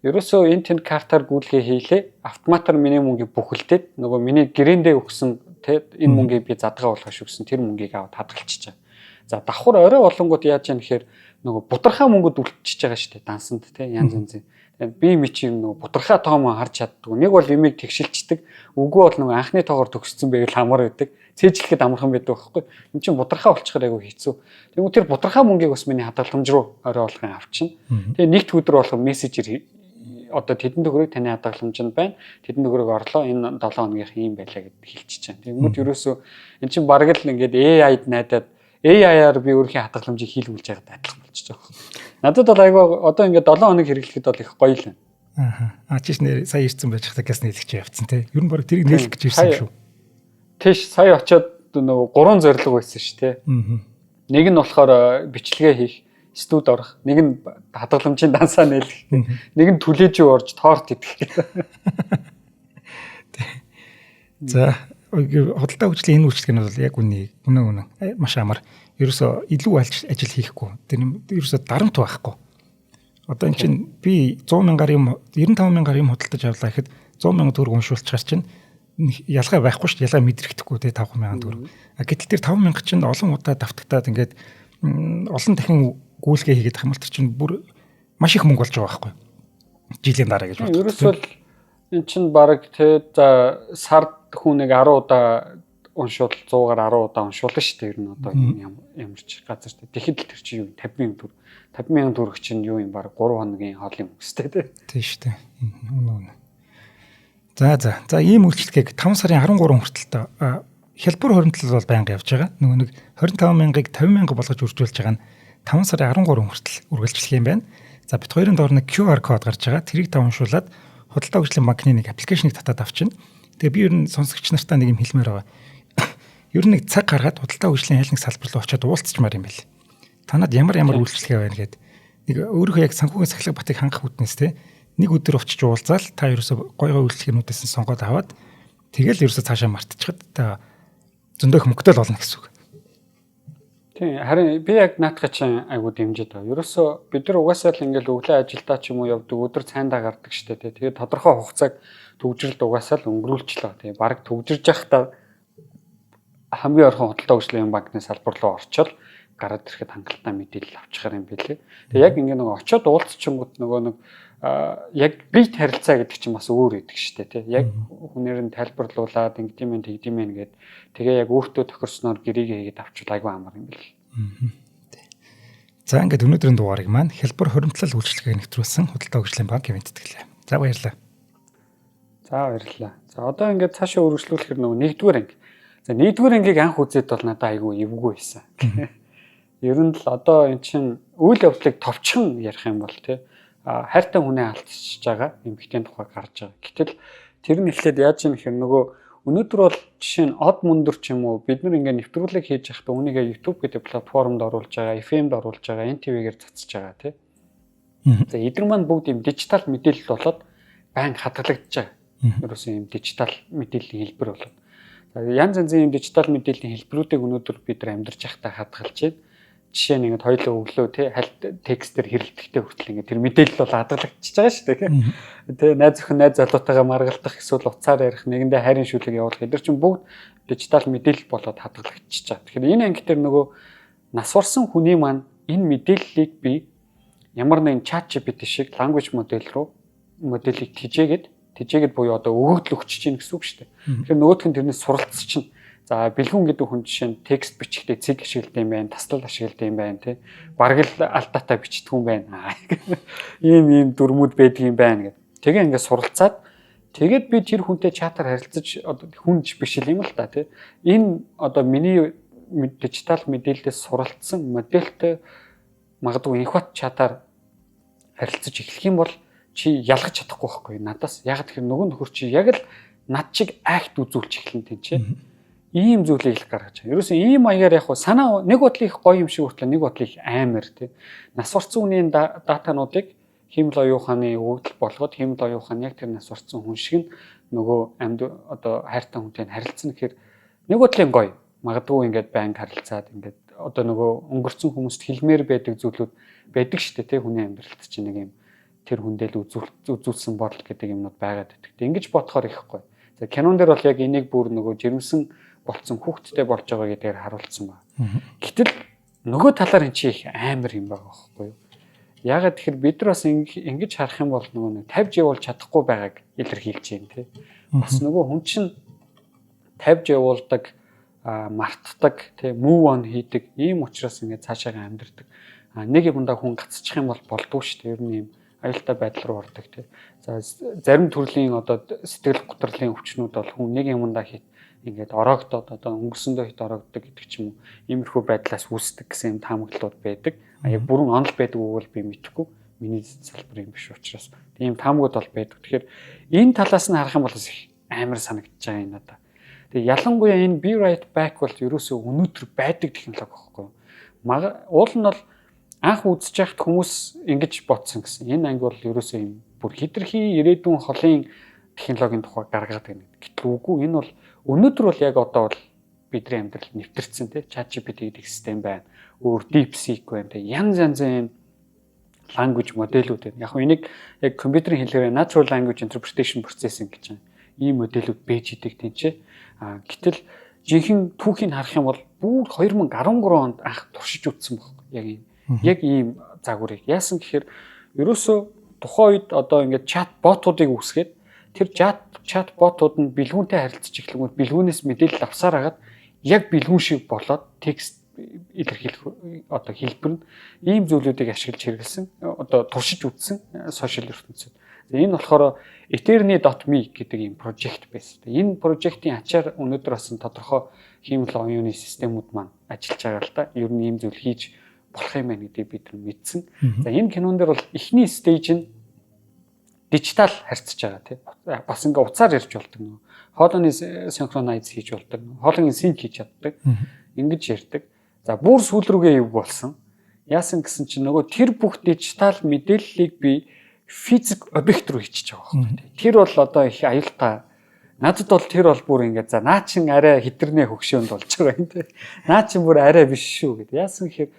ерөөсөө энэ тэнд картаар гүйлгээ хийлээ. Автоматар миний мөнгийг бүхэлдээд нөгөө миний гэрээндээ өгсөн тэ энэ мөнгийг би задгаа болгох шүү гэсэн тэр мөнгийг аваад хадгалчихж байгаа. За, давхар орой болонгууд яаж юм гэхээр нөгөө бутархаа мөнгөд үлдчихэж байгаа шүү дээ дансанд те, янз янзын. Тэгээд би мич юм нөгөө бутархаа тоомоо харж чаддгүй. Нэг бол имийг тэгшилчдэг. Үгүй бол нөгөө анхны тоогоор төгссөн байвал амар байдаг. Цээжлэхэд амархан байдаг байхгүй. Энд чинь бутархаа болчихоор айгүй хэцүү. Тэгвэл тэр бутархаа мөнгийг бас миний хадгаламж руу орой болгон авчина. Тэгээ нэгд өдөр болгон мессежээр одоо тэдэн төгрөг таны хадгаламжинд байна. Тэдэн төгрөг орлоо. Энэ 7 хоногийнх ийм байлаа гэд хэлчихэж байна. Тэгмүүд ерөөсөө эн чинь бараг л ингээд AI-д найдаад AI-аар би өөрийнхөө хадгаламжийг хийлгүүлж байгаад адилхан болчихж байгаа. Надад бол айгүй одоо ингээд 7 хоног хэрэглэхэд бол их гоё л байна. Ааха. А чиш нэр сая ирсэн байж хата газ нээлгч явцсан те. Ер нь бараг тэрийг нээлгэх гэж ирсэн шүү. Тийш, сая очиод нөгөө гурван зорилго байсан шүү те. Нэг нь болохоор бичлэгээ хийх, студ орох, нэг нь хадгаламжийн дансаа нээлгэх, нэг нь түлээж орж торт идэх гэх. За, худалдаа хөгжлийн энэ үйлчлэг нь бол яг үнэ үнэн үнэн маш амар. Ерөөсө илүү ажил хийхгүй. Тэр ерөөсө дарамт байхгүй. Одоо эн чинь би 100 мянгаар юм, 95 мянгаар юм худалдаж авлаа гэхэд 100 мянган төгрөг уншуулчихар чинь ялгаа байхгүй шүү дээ. Ялгаа мэдрэгдэхгүй те, 5 мянган төгрөг. А гэтэл тэр 5 мянга чинь олон удаа давтагтаад ингээд олон дахин гүйлгээ хийгээд хамал тэр чинь бүр маш их мөнгө болж байгаа байхгүй. Жилийн дараа гэж боддог. Ерөөсөө л эн чинь бараг те, за сард хүн нэг 10 удаа уншуул, 100-аар 10 удаа уншуулна шүү дээ. Ер нь одоо ямар ч газар те. Тэгэхэд л тэр чинь юу 50 мянган төгрөг. 50 мянган төгрөг чинь юу юм, бараг 3 хоногийн хоолын мөнгө шүү дээ. Тийм шүү дээ. Үнэ үнэ. За за. За, ийм үйлчлэгийг 5 сарын 13 хүртэл хялбар хуримтлал бол байнга явж байгаа. Нөгөө нэг 25 мянгаыг 50 мянга болгож үржүүлж байгаа нь 5 сарын 13 хүртэл үргэлжлэх юм байна. За, бид хоёрын доор нэг QR код гарч байгаа. Тэрийг та уншуулад Худалдаа хөгжлийн банкны нэг application ийг татаад авчина. Тэгээ би ер нь сонсогч нартаа нэг юм хэлмээр байгаа. Ер нь нэг цаг гаргаад худалдаа хөгжлийн аль нэг салбар руу очиод уулзчмаар юм бэл. Танад ямар ямар үйлчилгээ байна гээд нэг өөрийнхөө яг санхүүгийн сахилга батыг хангах үүднээс те, нэг өдөр очиж уулзаал та ерөөсө гой гой үйлчилгээнүүдээс нь сонгоод аваад тэгэл ерөөсө цаашаа мартчихад та зөндөх мөнгөтэй л болно гэсэн үг. Тийм, харин би яг наадах чинь айгуу дэмжиж байгаа. Ерөөсө бид нар угаасаа л ингээл өглөө ажилдаа ч юм уу явдаг, өдөр цайндаа гардаг штэ тий. Тэгээд тодорхой хугацааг төгжрөлд угаасаа л өнгөрүүлчлээ. Тэгээ баг төгжирж явахдаа хамгийн ойрхон худалдаа хөгжлийн банкны салбар руу орчоод гараад ирэхэд хангалттай мэдээлэл авчихар юм билээ. Тэгээ яг ингээ нөгөө очиод уулзчингууд нөгөө нэг яг бит харилцаа гэдэг чинь бас өөр гэдэг штэ тий. Яг хүнээр нь тайлбарлуулад ингэдэм юм тэгдэм юм гээд тэгээ яг өөртөө тохирсноор гэрийг хийгээд авчвал айгүй амар юм бэл. За, ингээд өнөөдрийн дугаарыг маань хялбар хуримтлал үйлчилгээг нэвтрүүлсэн Худалдаа хөгжлийн банк хэмтэтгэлээ. За, баярлалаа. За, баярлалаа. За, одоо ингээд цаашаа үргэлжлүүлэхээр нөгөө нэгдүгээр анги. За, нэгдүгээр ангийг анх үзээд бол надад айгүй эвгүй байсан. Ер нь л одоо эн чинь үйл явдлыг товчхон ярих юм бол тий, хайртай хүнээ алдчихж байгаа эмэгтэйн тухай гарч байгаа. Гэтэл тэр нь эхлээд яаж юм гэхээр нөгөө өнөөдөр бол жишээ нь од мөндөр ч юм уу, бид нар ингээ нэвтрүүлэг хийж байхдаа үүнийгээ YouTube гэдэг платформд оруулж байгаа, FM-д оруулж байгаа, NTV-гээр цацж байгаа тий. За, эдгээр маань бүгд юм дижитал мэдээлэл болоод байн хадгалагдаж байгаа. Ерөөсөн юм дижитал мэдээллийн хэлбэр болоод. За, янз янзын юм дижитал мэдээллийн хэлбэрүүдийг өнөөдөр бид нар амьдарч байхдаа хадгалж байна. Жишээ нь ингээд хоёулаа өглөө тий хальт текстээр хэрэлдэхтэй хүртэл ингээд тэр мэдээлэл бол хадгалагдчихж байгаа шүү дээ. Тэ, найз охин найз залуутайгаа маргалдах эсвэл утсаар ярих, нэгэндээ хайрын шүлэг явуулах эдгээр чинь бүгд дижитал мэдээлэл болоод хадгалагдчихж байгаа. Тэгэхээр энэ анги дээр нөгөө нас барсан хүний маань энэ мэдээллийг би ямар нэгэн ChatGPT шиг language model руу моделийг тижээгээд тижээгээд буюу одоо өгөгдөл өгчөж чинь гэсэн үг шүү дээ. Тэгэхээр нөгөөх нь тэрнээс суралцчих чинь. За, Бэлгүн гэдэг хүн жишээ нь текст бичихтэй цэг ашигладаг юм байна, таслал ашигладаг юм байна тий. Бараг л алдаатай бичдэг юм байна. Ийм ийм дүрмүүд байдаг юм байна гэд. Тэгээ ингээд суралцаад тэгээд би тэр хүнтэй чатаар харилцаж, одоо хүн ч биш юм л та тий. Энэ одоо миний дижитал мэдээлэлээс суралцсан модельтэй магадгүй инхбат чатаар харилцаж эхлэх юм бол чи ялгаж чадахгүй байхгүй надаас. Яг тэгэхээр нөгөө нөхөр чи яг л над чиг act үзүүлж эхлэн тийм чи. Ийм зүйлийг л гаргаж байгаа. Ерөөсөн ийм маягаар яг санаа нэг бодлын их гоё юм шиг хүртлээ нэг бодлын их амар тий. Нас барсан хүний датануудыг хиймэл оюун ухааны өгөгдөл болгоод хиймэл оюун ухаан яг тэр нас барсан хүн шиг нь нөгөө амьд одоо хайртай хүнтэй харилцсан гэхээр нэг бодлын гоё. Магадгүй ингээд байнга харилцаад ингээд одоо нөгөө өнгөрцөн хүмүүст хэлмээр байдаг зүйлүүд байдаг шүү дээ тий, хүний амьдралд чинь нэг юм тэр хүндээ л үзүүлсэн бодол гэдэг юмнууд байгаад байдаг. Ингэж бодохоор их гоё. За, кинон дээр бол яг энийг бүр нөгөө жирэмсэн болцсон хүүхэдтэй болж байгаа гэдгээр харуулсан байна. Гэтэл нөгөө талаар эн чинь их амар юм байгаа байхгүй юу? Яагаад тэгэхээр бид нар бас ингэж харах юм бол нөгөө нэг тавьж явуулж чадахгүй байгааг илэрхийлж байна тий. Бас нөгөө хүн чинь тавьж явуулдаг, мартдаг тий, move on хийдэг ийм учраас ингээд цаашаагаа амьдардаг. Нэг юмдаа хүн гацчих юм бол болдгоо шүү дээ. Ер нь ийм аюултай байдал руу ордог тий. За, зарим төрлийн одоо сэтгэл гутралын өвчнүүд бол хүн нэг юмдаа хит ингээд ороогдоод, одоо өнгөрсөндөө хит ороогддог гэдэг ч юм уу, иймэрхүү байдлаас үүсдэг гэсэн юм таамаглалууд байдаг. А яг бүрэн онол байдаг үг бол би мэдэхгүй. Миний салбар юм биш учраас. Тийм таамагуд бол байдаг. Тэгэхээр энэ талаас нь харах юм бол бас их амар санагдаж байгаа юм надад. Тэгээ ялангуяа энэ Be Right Back бол ерөөсөө өнөөдөр байдаг технологи байхгүй юу? Уул нь бол анх үзэж байхад хүмүүс ингэж бодсон гэсэн. Энэ анги бол ерөөсөө юм бүр хитрхи ирээдүйн холын технологийн тухай гаргаад байна. Гэтэл үгүй, энэ бол өнөөдөр бол яг одоо бол бидний амьдралд нэвтэрсэн тий, ChatGPT гэдэг систем байна. Өөр DeepSeek байна тий. Янз янзын language моделүүд байна. Яг нь энийг яг компьютерийн хэлээр natural language interpretation processing гэж байна. Ийм моделүүд бэж идэг тийм чи. А гэтэл жинхэнэ түүхийг харах юм бол бүр 2013 онд анх туршиж үзсэн байхгүй яг ийм яг ийм загварыг. Яасан гэхээр ерөөсөө тухайн үед одоо ингээд чат ботуудыг үүсгээд тэр чат ботууд нь бэлгүүнтэй харилцаж эхлэнгүүт бэлгүүнээс мэдээлэл авсаар хагаад яг бэлгүүн шиг болоод текст илэрхийлэх одоо хэлбэр нь ийм зүйлүүдийг ашиглаж хэрэгэлсэн, одоо туршиж үзсэн сошиал ертөнцид. Энэ болохоор Eternity.me гэдэг ийм project байсан. Энэ project ийн ачаар өнөөдөр бас тодорхой хиймэл оюуны системүүд маань ажиллаж байгаа л да. Ер нь ийм зүйл хийж болох юм байна гэдгийг бид нар мэдсэн. За, энэ кинон дээр бол эхний stage нь дижитал харьцаж байгаа, тий. Бас ингээ утсаар ярьж болдог нөгөө. Хоолойны synchronize хийж болдог. Хоолойн sync хийж чаддаг. Ингэж ярьдаг. За, бүр сүүл рүүгээ юу болсон? Яасан гэсэн чинь нөгөө тэр бүх дижитал мэдээллийг би физик объект руу хийчихэж байгаа байхгүй. Тэр бол одоо их аюултай. Надад бол тэр бол бүр ингээд, за, наа чин арай хитэрнэ хөгшөөнд болж байгаа юм, тий. Наа чин бүр арай биш шүү гэдэг. Яасан гэхээр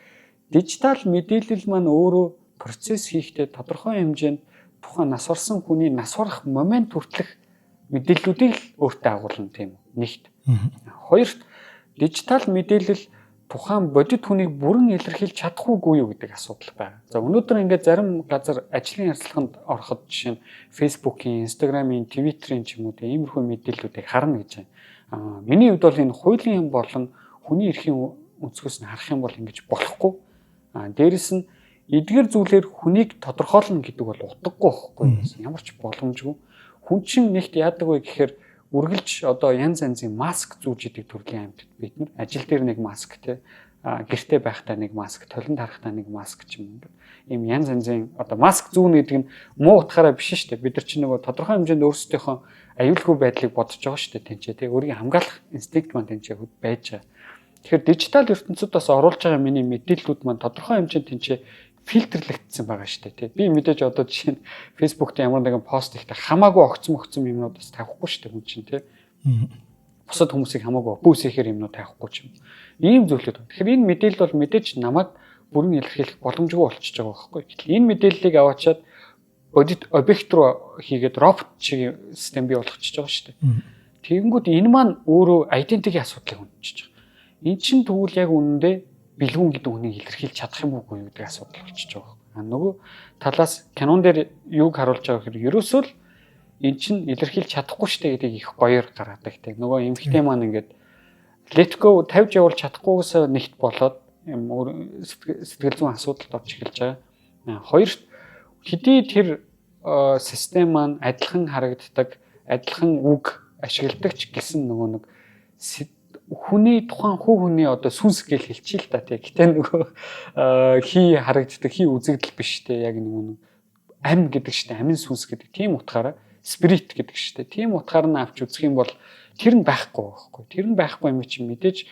дижитал мэдээлэл маань өөрөө процесс хийхдээ тодорхой хэмжээнд тухайн нас барсан хүний нас барах момент хүртэлх мэдээллүүдийг л өөртөө агуулна, тийм үү? Нэгт. Хоёрт, дижитал мэдээлэл тухайн бодит хүнийг бүрэн илэрхийлж чадах уугүй юу гэдэг асуудал байна. За, өнөөдөр ингээд зарим газар ажлын ярилцлаганд ороход, жишээ нь Facebook-ийн, Instagram-ийн, Twitter-ийн ч юм уу, тийм иймэрхүү мэдээллүүдийг харна гэж байна. Миний хувьд бол энэ хуулийн болон хүний эрхийн өнцгөөс нь харах юм бол ингэж болохгүй. Дээрэс нь эдгээр зүйлээр хүнийг тодорхойлно гэдэг бол утгагүй байхгүй юу? Ямар ч боломжгүй. Хүн чинь нэгт яадаг вэ гэхээр үргэлж одоо янз янзын маск зүүж идэг төрлийн амьтад бид нар. Ажил дээр нэг маск, те, гэрте байхдаа нэг маск, толинд харахтаа нэг маск ч юм ингээд ийм янз янзын одоо маск зүүнэ гэдэг нь муу утгаараа биш шүү дээ. Бид нар чинь нөгөө тодорхой хэмжээнд өөрсдийнхөө аюулгүй байдлыг бодож байгаа шүү дээ тэнцээ, те, өөрийг хамгаалах инстинкт маань тэнцээ байж байгаа. Тэгэхээр дижитал ертөнцид бас оруулж байгаа миний мэдээллүүд маань тодорхой хэмжээнд тэнцээ фильтрлэгдсэн байгаа шүү дээ, тий. Би мэдээж одоо жишээ нь Facebook дээр ямар нэгэн пост хийхдээ хамаагүй огцом огцом юмнууд бас тавихгүй шүү дээ хүн чинь, тий. Бусад хүмүүсийг хамаагүй бүүс ихээр юмнууд тавихгүй ч юм. Ийм зүйлүүд. Тэгэхээр энэ мэдээлэл бол мэдээж намайг бүрэн илэрхийлэх боломжгүй болчихж байгаа байхгүй. Гэтэл энэ мэдээллийг аваачаад бодит объект руу хийгээд робот шиг систем бий болгочихж байгаа шүү дээ. Тэгэнгүүт энэ маань өөрөө identity асуудлыг хүндчихэж байгаа. Эн чинь тэгвэл яг үнэндээ бэлгүүн гэдэг хүнийг илэрхийлж чадах юм уугүй гэдэг асуудал болчихж байгаа. А нөгөө талаас кинон дээр юуг харуулж байгаа гэхээр ерөөсөө л эн чинь илэрхийлж чадахгүй штэ гэдгийг их гоёор гаргадаг те. Нөгөө эмэгтэй маань ингээд let go тавьж явуулж чадахгүйгээс нэгт болоод юм сэтгэл зүйн асуудалд орж эхэлж байгаа. Хоёрт, хэдий тэр систем маань адилхан харагддаг, адилхан үг ашигладаг ч гэсэн нөгөө нэг хүний тухайн хүү хүний одоо сүнс гэж хэлчихье л та, тий. Гэтэ нөгөө хий харагддаг, хий үзэгдэл биш те. Яг нэг ам гэдэг штэ, амин сүнс гэдэг тийм утгаараа spirit гэдэг штэ. Тийм утгаар нь авч үзэх юм бол тэр нь байхгүй байхгүй. Тэр нь байхгүй юм чинь мэдээж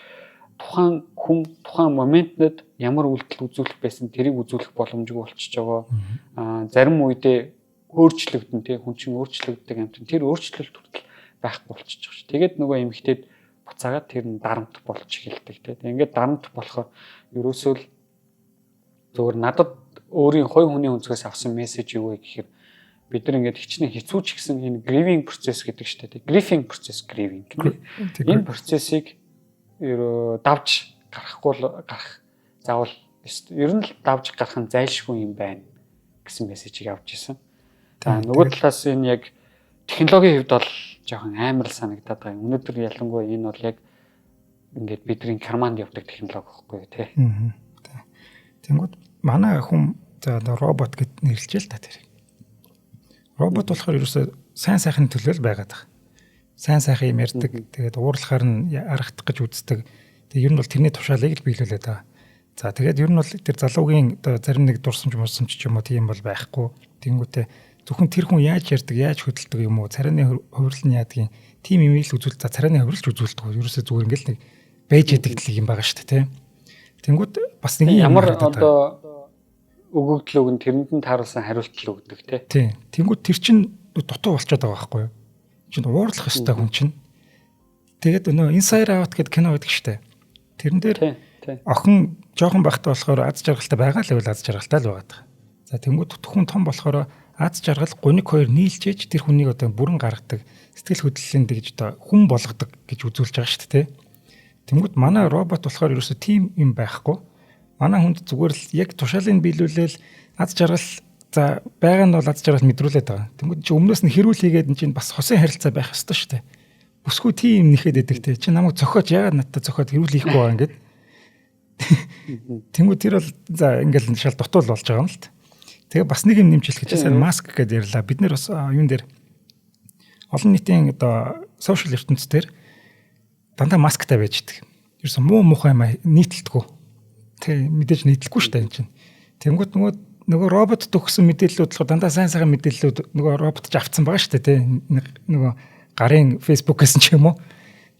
тухайн хүн тухайн моментод ямар үйлдэл үзүүлэх байсан, тэрийг үзүүлэх боломжгүй болчихж байгаа. Зарим үедээ өөрчлөгдөн, тий, хүн чинь өөрчлөгддөг амьтан, тэр өөрчлөлт хүртэл байхгүй болчихж байгаа ш. Тэгээд нөгөө эмэгтэйд буцаагаад тэр нь дарамт болж эхэлдэг, тий. Ингээд дарамт болохоор ерөөсөө л зөвхөн надад өөрийн хувь хүний өнцгөөс авсан мессеж юу вэ гэхээр бид нар ингээд хичнээн хэцүү ч гэсэн энэ grieving process гэдэг шүү дээ. Grieving process, grieving. Энэ процессыг ерөө давж гарахгүй л гарах заавал ер нь л давж гарах нь зайлшгүй юм байна гэсэн мессежийг авч ирсэн. За, нөгөө талаас энэ яг технологийн хувьд бол жоохон амар л санагдаад байгаа юм. Өнөөдөр ялангуяа энэ бол яг ингээд бидний карманд явдаг технологи байхгүй тий. Тэнгүүд манай хүн, за, робот гэд нэрлэж л та тэр. Робот болохоор ерөөсөө сайн сайхны төлөө л байгаад байгаа. Сайн сайхан юм ярьдаг. Тэгээд уурлахаар нь аргадах гэж үздэг. Тэгээд ер нь бол тэрний тушаалыг л биелүүлээд байгаа. За, тэгээд ер нь бол тэр залуугийн одоо зарим нэг дурсамж мурсамж ч юм уу, тийм бол байхгүй. Тэнгүүтээ зөвхөн тэр хүн яаж ярьдаг, яаж хөдөлдөг юм уу, царайны хувирлал нь яадгийн тийм юм ил үзүүл, за, царайны хувирлж үзүүлдэг. Ерөөсөө зүгээр ингээл нэг байж идэг л юм байгаа шүү дээ, тийм. Тэнгүүд бас нэг юм ямар одоо өгөгдөл өгөн, тэрэнд нь тааруулсан хариулт л өгдөг, тий. Тийм. Тэнгүүд тэр чин дутуу болчиход байгаа байхгүй юу? Чин уурлах ёстой хүн чинь. Тэгээд нөө Inside Out гэдэг кино байдаг шүү дээ. Тэрэн дээр охин жоохон байхдаа болохоор аз жаргалтай байгаа л байвал аз жаргалтай л байгаа даа. За, тэнгүүд хүн том болохоор аз жаргал гуниг хоёр нийлжээж тэр хүнийг одоо бүрэн гаргадаг, сэтгэл хөдлөлийн тэгж одоо хүн болгодог гэж үзүүлж байгаа шүү дээ. Тэнгүүд манай робот болохоор ерөөсө тийм юм байхгүй. Манай хүнд зүгээр л яг тушаалыг биелүүлээл аз жаргал, за, байгаа нь бол аз жаргал мэдрүүлээд байгаа. Тэнгүүд чи өмнөөс нь хэрүүл хийгээд эн чинь бас хосын харилцаа байх ёстой шүү дээ. Бүсгүй тийм нэхэд идэг те. Чи намайг зохиож, яагаад надтай зохиод хэрүүл хийхгүй байгаа ингээд. Тэнгүүд тэр бол, за, ингээл шал дутуул болж байгаа юм л та. Тэгээ бас нэг юм нэмж хэлэх гэж сайн маск гэдээ ярьлаа. Бид нэр бас юун дээр, олон нийтийн одоо social ертөнц дээр дандаа масктай байж идэг. Ерөөсөн муу мухай юм нийтэлтгүү. Тий, мэдээж нийтлэхгүй шүү дээ энэ чинь. Тэнгүүт нөгөө робот төгсөн мэдээллүүд болохоор дандаа сайн сайхан мэдээллүүд нөгөө робот ч авцсан байгаа шүү дээ, тий. Нөгөө гарын Facebook-ээс ч юм уу.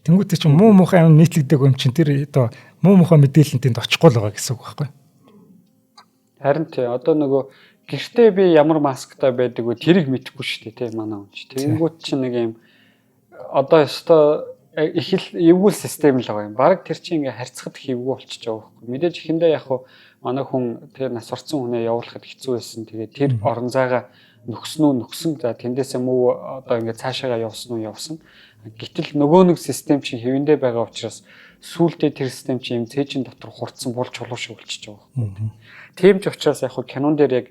Тэнгүүт чинь муу муухай юм нийтлэгдэг юм чинь тэр одоо муу муухай мэдээлэл нь тэнд очихгүй л байгаа гэсэн үг байхгүй. Харин тий, одоо нөгөө гэртээ би ямар масктай байдаг вэ, тэрийг мэдэхгүй шүү дээ, тий, манай хүн чи. Тэнгүүт чинь нэг юм одоо ёстой их л эвгүй систем л байгаа юм. Бараг тэр чинь ингээ харьцахад их эвгүй болчихж байгаа байхгүй. Мэдээж эхэндээ яг хуу манай хүн тэр нас орсон хүнээ явуулахад хэцүү байсан. Тэгээд тэр орон зайгаа нөхсөн үү нөхсөн. За, тэндээсээ муу одоо ингээ цаашаага явсан уу явсан. Гэтэл нөгөө нэг систем чинь хэвэндээ байгаа учраас сүүлдээ тэр систем чинь юм цээжин дотор хурцсан булж чулуу шиг болчихж байгаа байхгүй. Тийм ч учраас яг хуу кинон дээр яг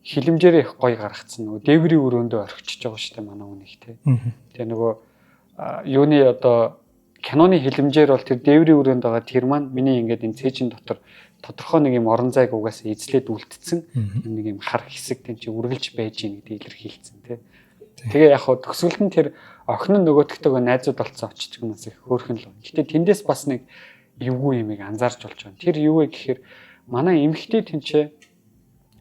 хилэмжээрээ их гоё гаргацсан. Нөгөө дээврийн өрөөндөө орхичж байгаа шүү дээ манай хүнийг, тий. Тэгээ нөгөө юуны одоо киноны хилэмжээр бол тэр дээврийн өрөөнд байгаа тэр маань миний ингээд энэ цээжин дотор тодорхой нэг юм орон зайг угаасаа эзлээд үлдсэн нэг юм хар хэсэг тийм чи үргэлж байж гин гэдгийг илэрхийлсэн, тий. Тэгээ яг хоо төгсгөлд нь тэр охин нь нөгөөтгтэйгөө найзууд болцсон очиж нас их хөөрхөн л. Гэтэ тэндээс бас нэг эвгүй юмыг анзаарч болж байна. Тэр юу вэ гэхээр манай эмэгтэй тэнцээ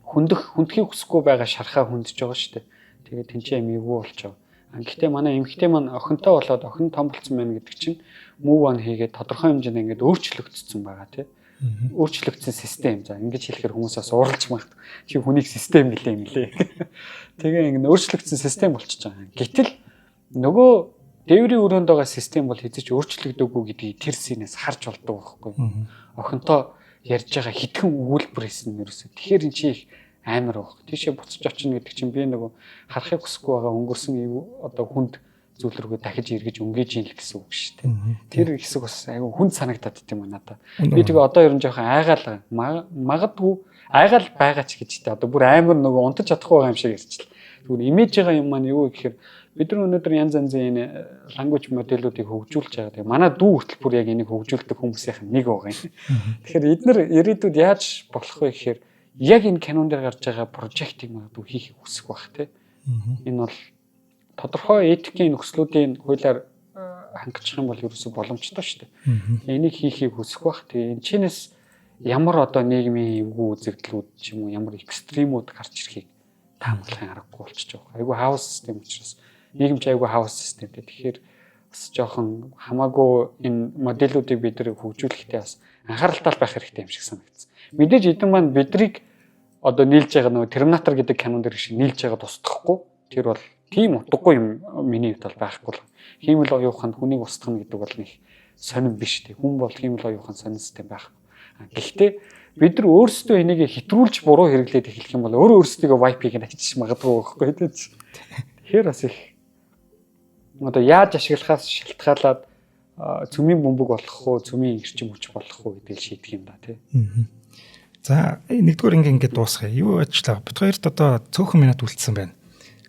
хүндэх хүндхийг хүсэхгүй байгаа шархаа хүндэж байгаа шүү дээ. Тэгээд тэнцээ юм эвгүй болж байгаа. Гэхдээ манай эмэгтэй маань охинтой болоод охин том болцсон байна гэдэг чинь move on хийгээд тодорхой хэмжээнд ингээд өөрчлөгдсөн байгаа, тий. Өөрчлөгдсөн систем. За, ингэж хэлэхээр хүмүүс бас ууралж магадгүй. Чи хүнийг систем гэлээ юм лээ. Тэгээ ингээд өөрчлөгдсөн систем болчихж байгаа. Гэтэл нөгөө дээврийн өрөөнд байгаа систем бол хэзээ ч өөрчлөгдөөгүй гэдгийг тэр scene ээс харж болдог байхгүй. Охинтой ярьж байгаа хитгэн өгүүлбэр хийсэн нь ерөөсөө. Тэгэхээр эн чи их амар байх. Тийшээ буцаж очино гэдэг чинь би нөгөө харахыг хүсэхгүй байгаа өнгөрсөн одоо хүнд зүйл рүүгээ дахиж эргэж өнгөж ийн л гэсэн үг шүү дээ. Тэр хэсэг бас айгүй хүнд санагдаад тийм юм надад. Би тэгээ одоо ер нь жоохон айгаал, магадгүй айгаал байгаа ч гэж тэ одоо бүр амар нөгөө унтаж чадахгүй байгаа юм шиг ярьчихлаа. Тэгвэл имиж байгаа юм маань юу гэхээр бид нар өнөөдөр янз янзын энэ language моделуудыг хөгжүүлж байгаа. Тэгээ манай дүү хүртэл бүр яг энийг хөгжүүлдэг хүмүүсийнх нь нэг байгаа юм. Тэгэхээр эднэр ирээдүйд яаж болох вэ гэхээр яг энэ кинон дээр гарч байгаа project ыг магадгүй хийхийг хүсэх байх, тий. Энэ бол тодорхой этикийн нөхцлүүдийн хуулиар хангах юм бол ерөөсө боломжтой шүү дээ. Энийг хийхийг хүсэх байх. Тэгээ энэ чинээс ямар одоо нийгмийн эвгүй үзэгдлүүд ч юм уу, ямар extreme үүд гарч ирэхийг таамаглахын аргагүй болчихж байгаа. Айгүй хаос систем учраас, нийгэм ч айгүй хаос системтэй. Тэгэхээр бас жоохон хамаагүй энэ моделүүдийг бид нар хөгжүүлэхдээ бас анхааралтай байх хэрэгтэй юм шиг санагдсан. Мэдээж эдэн маань бидрийг одоо нийлж байгаа нөгөө Терминатор гэдэг кинон дээр шиг нийлж байгаа тусдахгүй. Тэр бол тийм утгагүй юм миний хувьд бол байхгүй л. Хиймэл оюухан хүнийг устгах гэдэг бол нэг сонин биш тий. Хүн бол хиймэл оюухан сонин систем байхгүй. Гэхдээ бид нар өөрсдөө энийг хэтрүүлж буруу хэрэглээд эхлэх юм бол өөрөө өөрсдийгөө wipe хийх нь магадгүй байхгүй тий. Тэгэхээр бас их одоо яаж ашиглахаас шалтгаалаад цөмийн бөмбөг болох уу, цөмийн эрчим хүч болох уу гэдгийг шийдэх юм да, тий. За, нэгдүгээр ингээд дуусгая. Юу ажиллаа? Бит хоёрт одоо цөөхөн минут үлдсэн байна.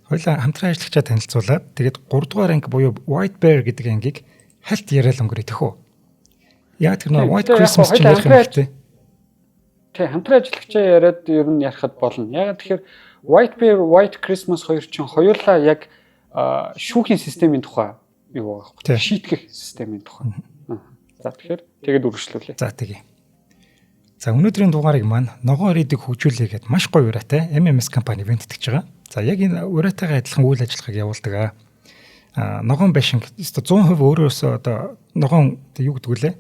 Хоёлаа хамтран ажиллагчаа танилцуулаад, тэгээд 3 дугаар анги буюу White Bear гэдэг ангийг хальт яриад өнгөрөө, тэх үү? Яг тэр нэг White Christmas ч ярих юм хэрэгтэй. Тий, хамтран ажиллагчаа яриад ер нь ярихад болно. Яг тэгэхээр White Bear, White Christmas хоёр чинь хоёулаа яг шүүхийн системийн тухай юу байгаа байхгүй. Шийтгэх системийн тухай. За, тэгэхээр тэгээд үргэлжлүүлье. За, тэгье. За, өнөөдрийн дугаарыг маань ногоон ирээдүйг хөгжүүлье гэдээ маш гоё уриатай MMS компани бэлтгэж байгаа. За, яг энэ уриатайгаа адилхан үйл ажиллагааг явуулдаг. Аа, ногоон байшин 100% өөрөөсөө одоо ногоон юу гэдэг вүлээ?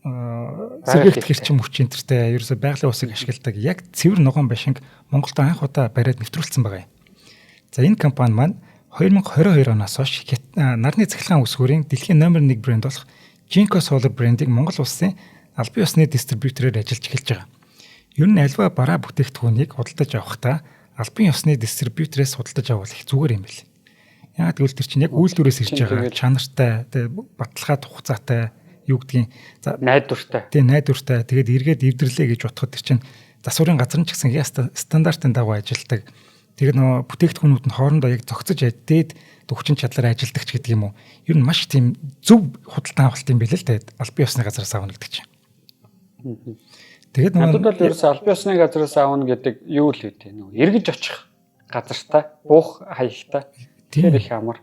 Аа, сэргээгдэх эрчим хүч энтертэй, ерөөсөө байгалийн усыг ашигладаг яг цэвэр ногоон байшинг Монголд анх удаа бариад нэвтрүүлсэн байгаа юм. За, энэ компани маань 2022 оноос хойш нарны цахилгаан үсгүүрийн дэлхийн номер 1 брэнд болох Jinko Solar брендийг Монгол улсын албан ёсны дистрибьютороор ажиллаж эхэлж байгаа. Ер нь альва бараа бүтээгдэхүүнийг худалдаж авахдаа албан ёсны дистрибьюторээс худалдаж авах их зүгээр юм бэл. Яагаад гэвэл тэр чинь яг үйлдвэрээс ирж байгаа чанартай, тэгээ баталгаа хугацаатай, юу гэдгийг за найдвартай. Тэгээ найдвартай. Тэгээд эргээд эвдэрлээ гэж бодоход тэр чинь засварын газар нь ч гэсэн стандартын дагуу ажилладаг. Тэгээд нөгөө бүтээгдэхүүнүүд нь хоорондоо яг зохицож дээд төвчин чадлаар ажилладаг ч гэдэг юм уу. Ер нь маш тийм зөв худалдан авалт юм билээ л дээ. Албан ёсны газараас авна гэдэг чинь. Тэгээд нөгөө надад бол ерөөсөө албан ёсны газараас авна гэдэг юу л үү те, нөгөө эргэж очих газартай, буух хаягтай. Тэр их амар.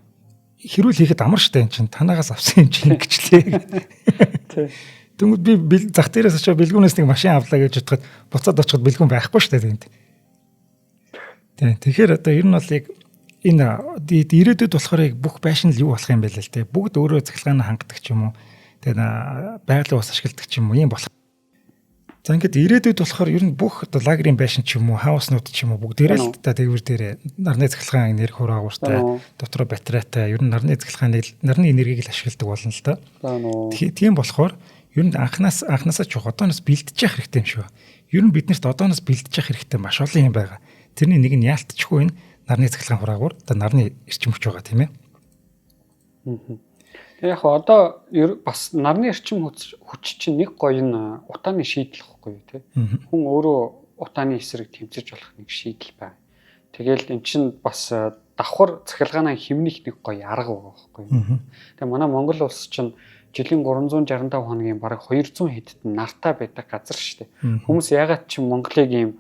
Хэрүүл хийхэд амар штэ, энэ чинь танаагаас авсан юм чинь ингэчлээ. Тий. Тэнгүүд би зах дээрээс очиж бэлгүүнээс нэг машин авлаа гэж бодоход буцаад очиход бэлгүүн байхгүй шүү дээ тэнд. Тэгэхээр одоо ер нь бол яг энэ ирээдүйд болохоор яг бүх байшин л юу болох юм бэ л те. Бүгд өөрөө цахилгаанаа хангадаг ч юм уу. Тэгээд байгалийн ус ашигладаг ч юм уу юм болох. За, ингээд ирээдүйд болохоор ер нь бүх одоо лагерын байшин ч юм уу, house нууд ч юм уу, бүгдээрээ л одоо дээгүүр дээр нарны цахилгаан энерги хураагууртай, дотроо батарейтай, ер нь нарны цахилгааныг, нарны энергийг л ашигладаг болно л доо. Тийм болохоор ер нь анхнаасаа ч одооноос бэлдэж явах хэрэгтэй юм шиг байна. Ер нь биднэрт одооноос бэлдэж явах хэрэгтэй маш олон юм байгаа. Тэрний нэг нь яалтчгүй энэ нарны цахилгаан хураагуур, одоо нарны эрчим хүч байгаа, тийм ээ. Яг хоо одоо бас нарны эрчим хүч чинь нэг гоё нь утааны шийдэл гэхгүй юу, те. Хүн өөрөө утааны эсрэг тэмцэж болох нэг шийдэл байна. Тэгэл эн чинь бас давхар цахилгаанаа хэмнэх нэг гоё арга байгаа байхгүй юу. Тэгээ манай Монгол улс чинь жилийн 365 хоногийн бараг 200 хэдт нартай байдаг газар шүү дээ. Хүмүүс ягаад чи Монголыг ийм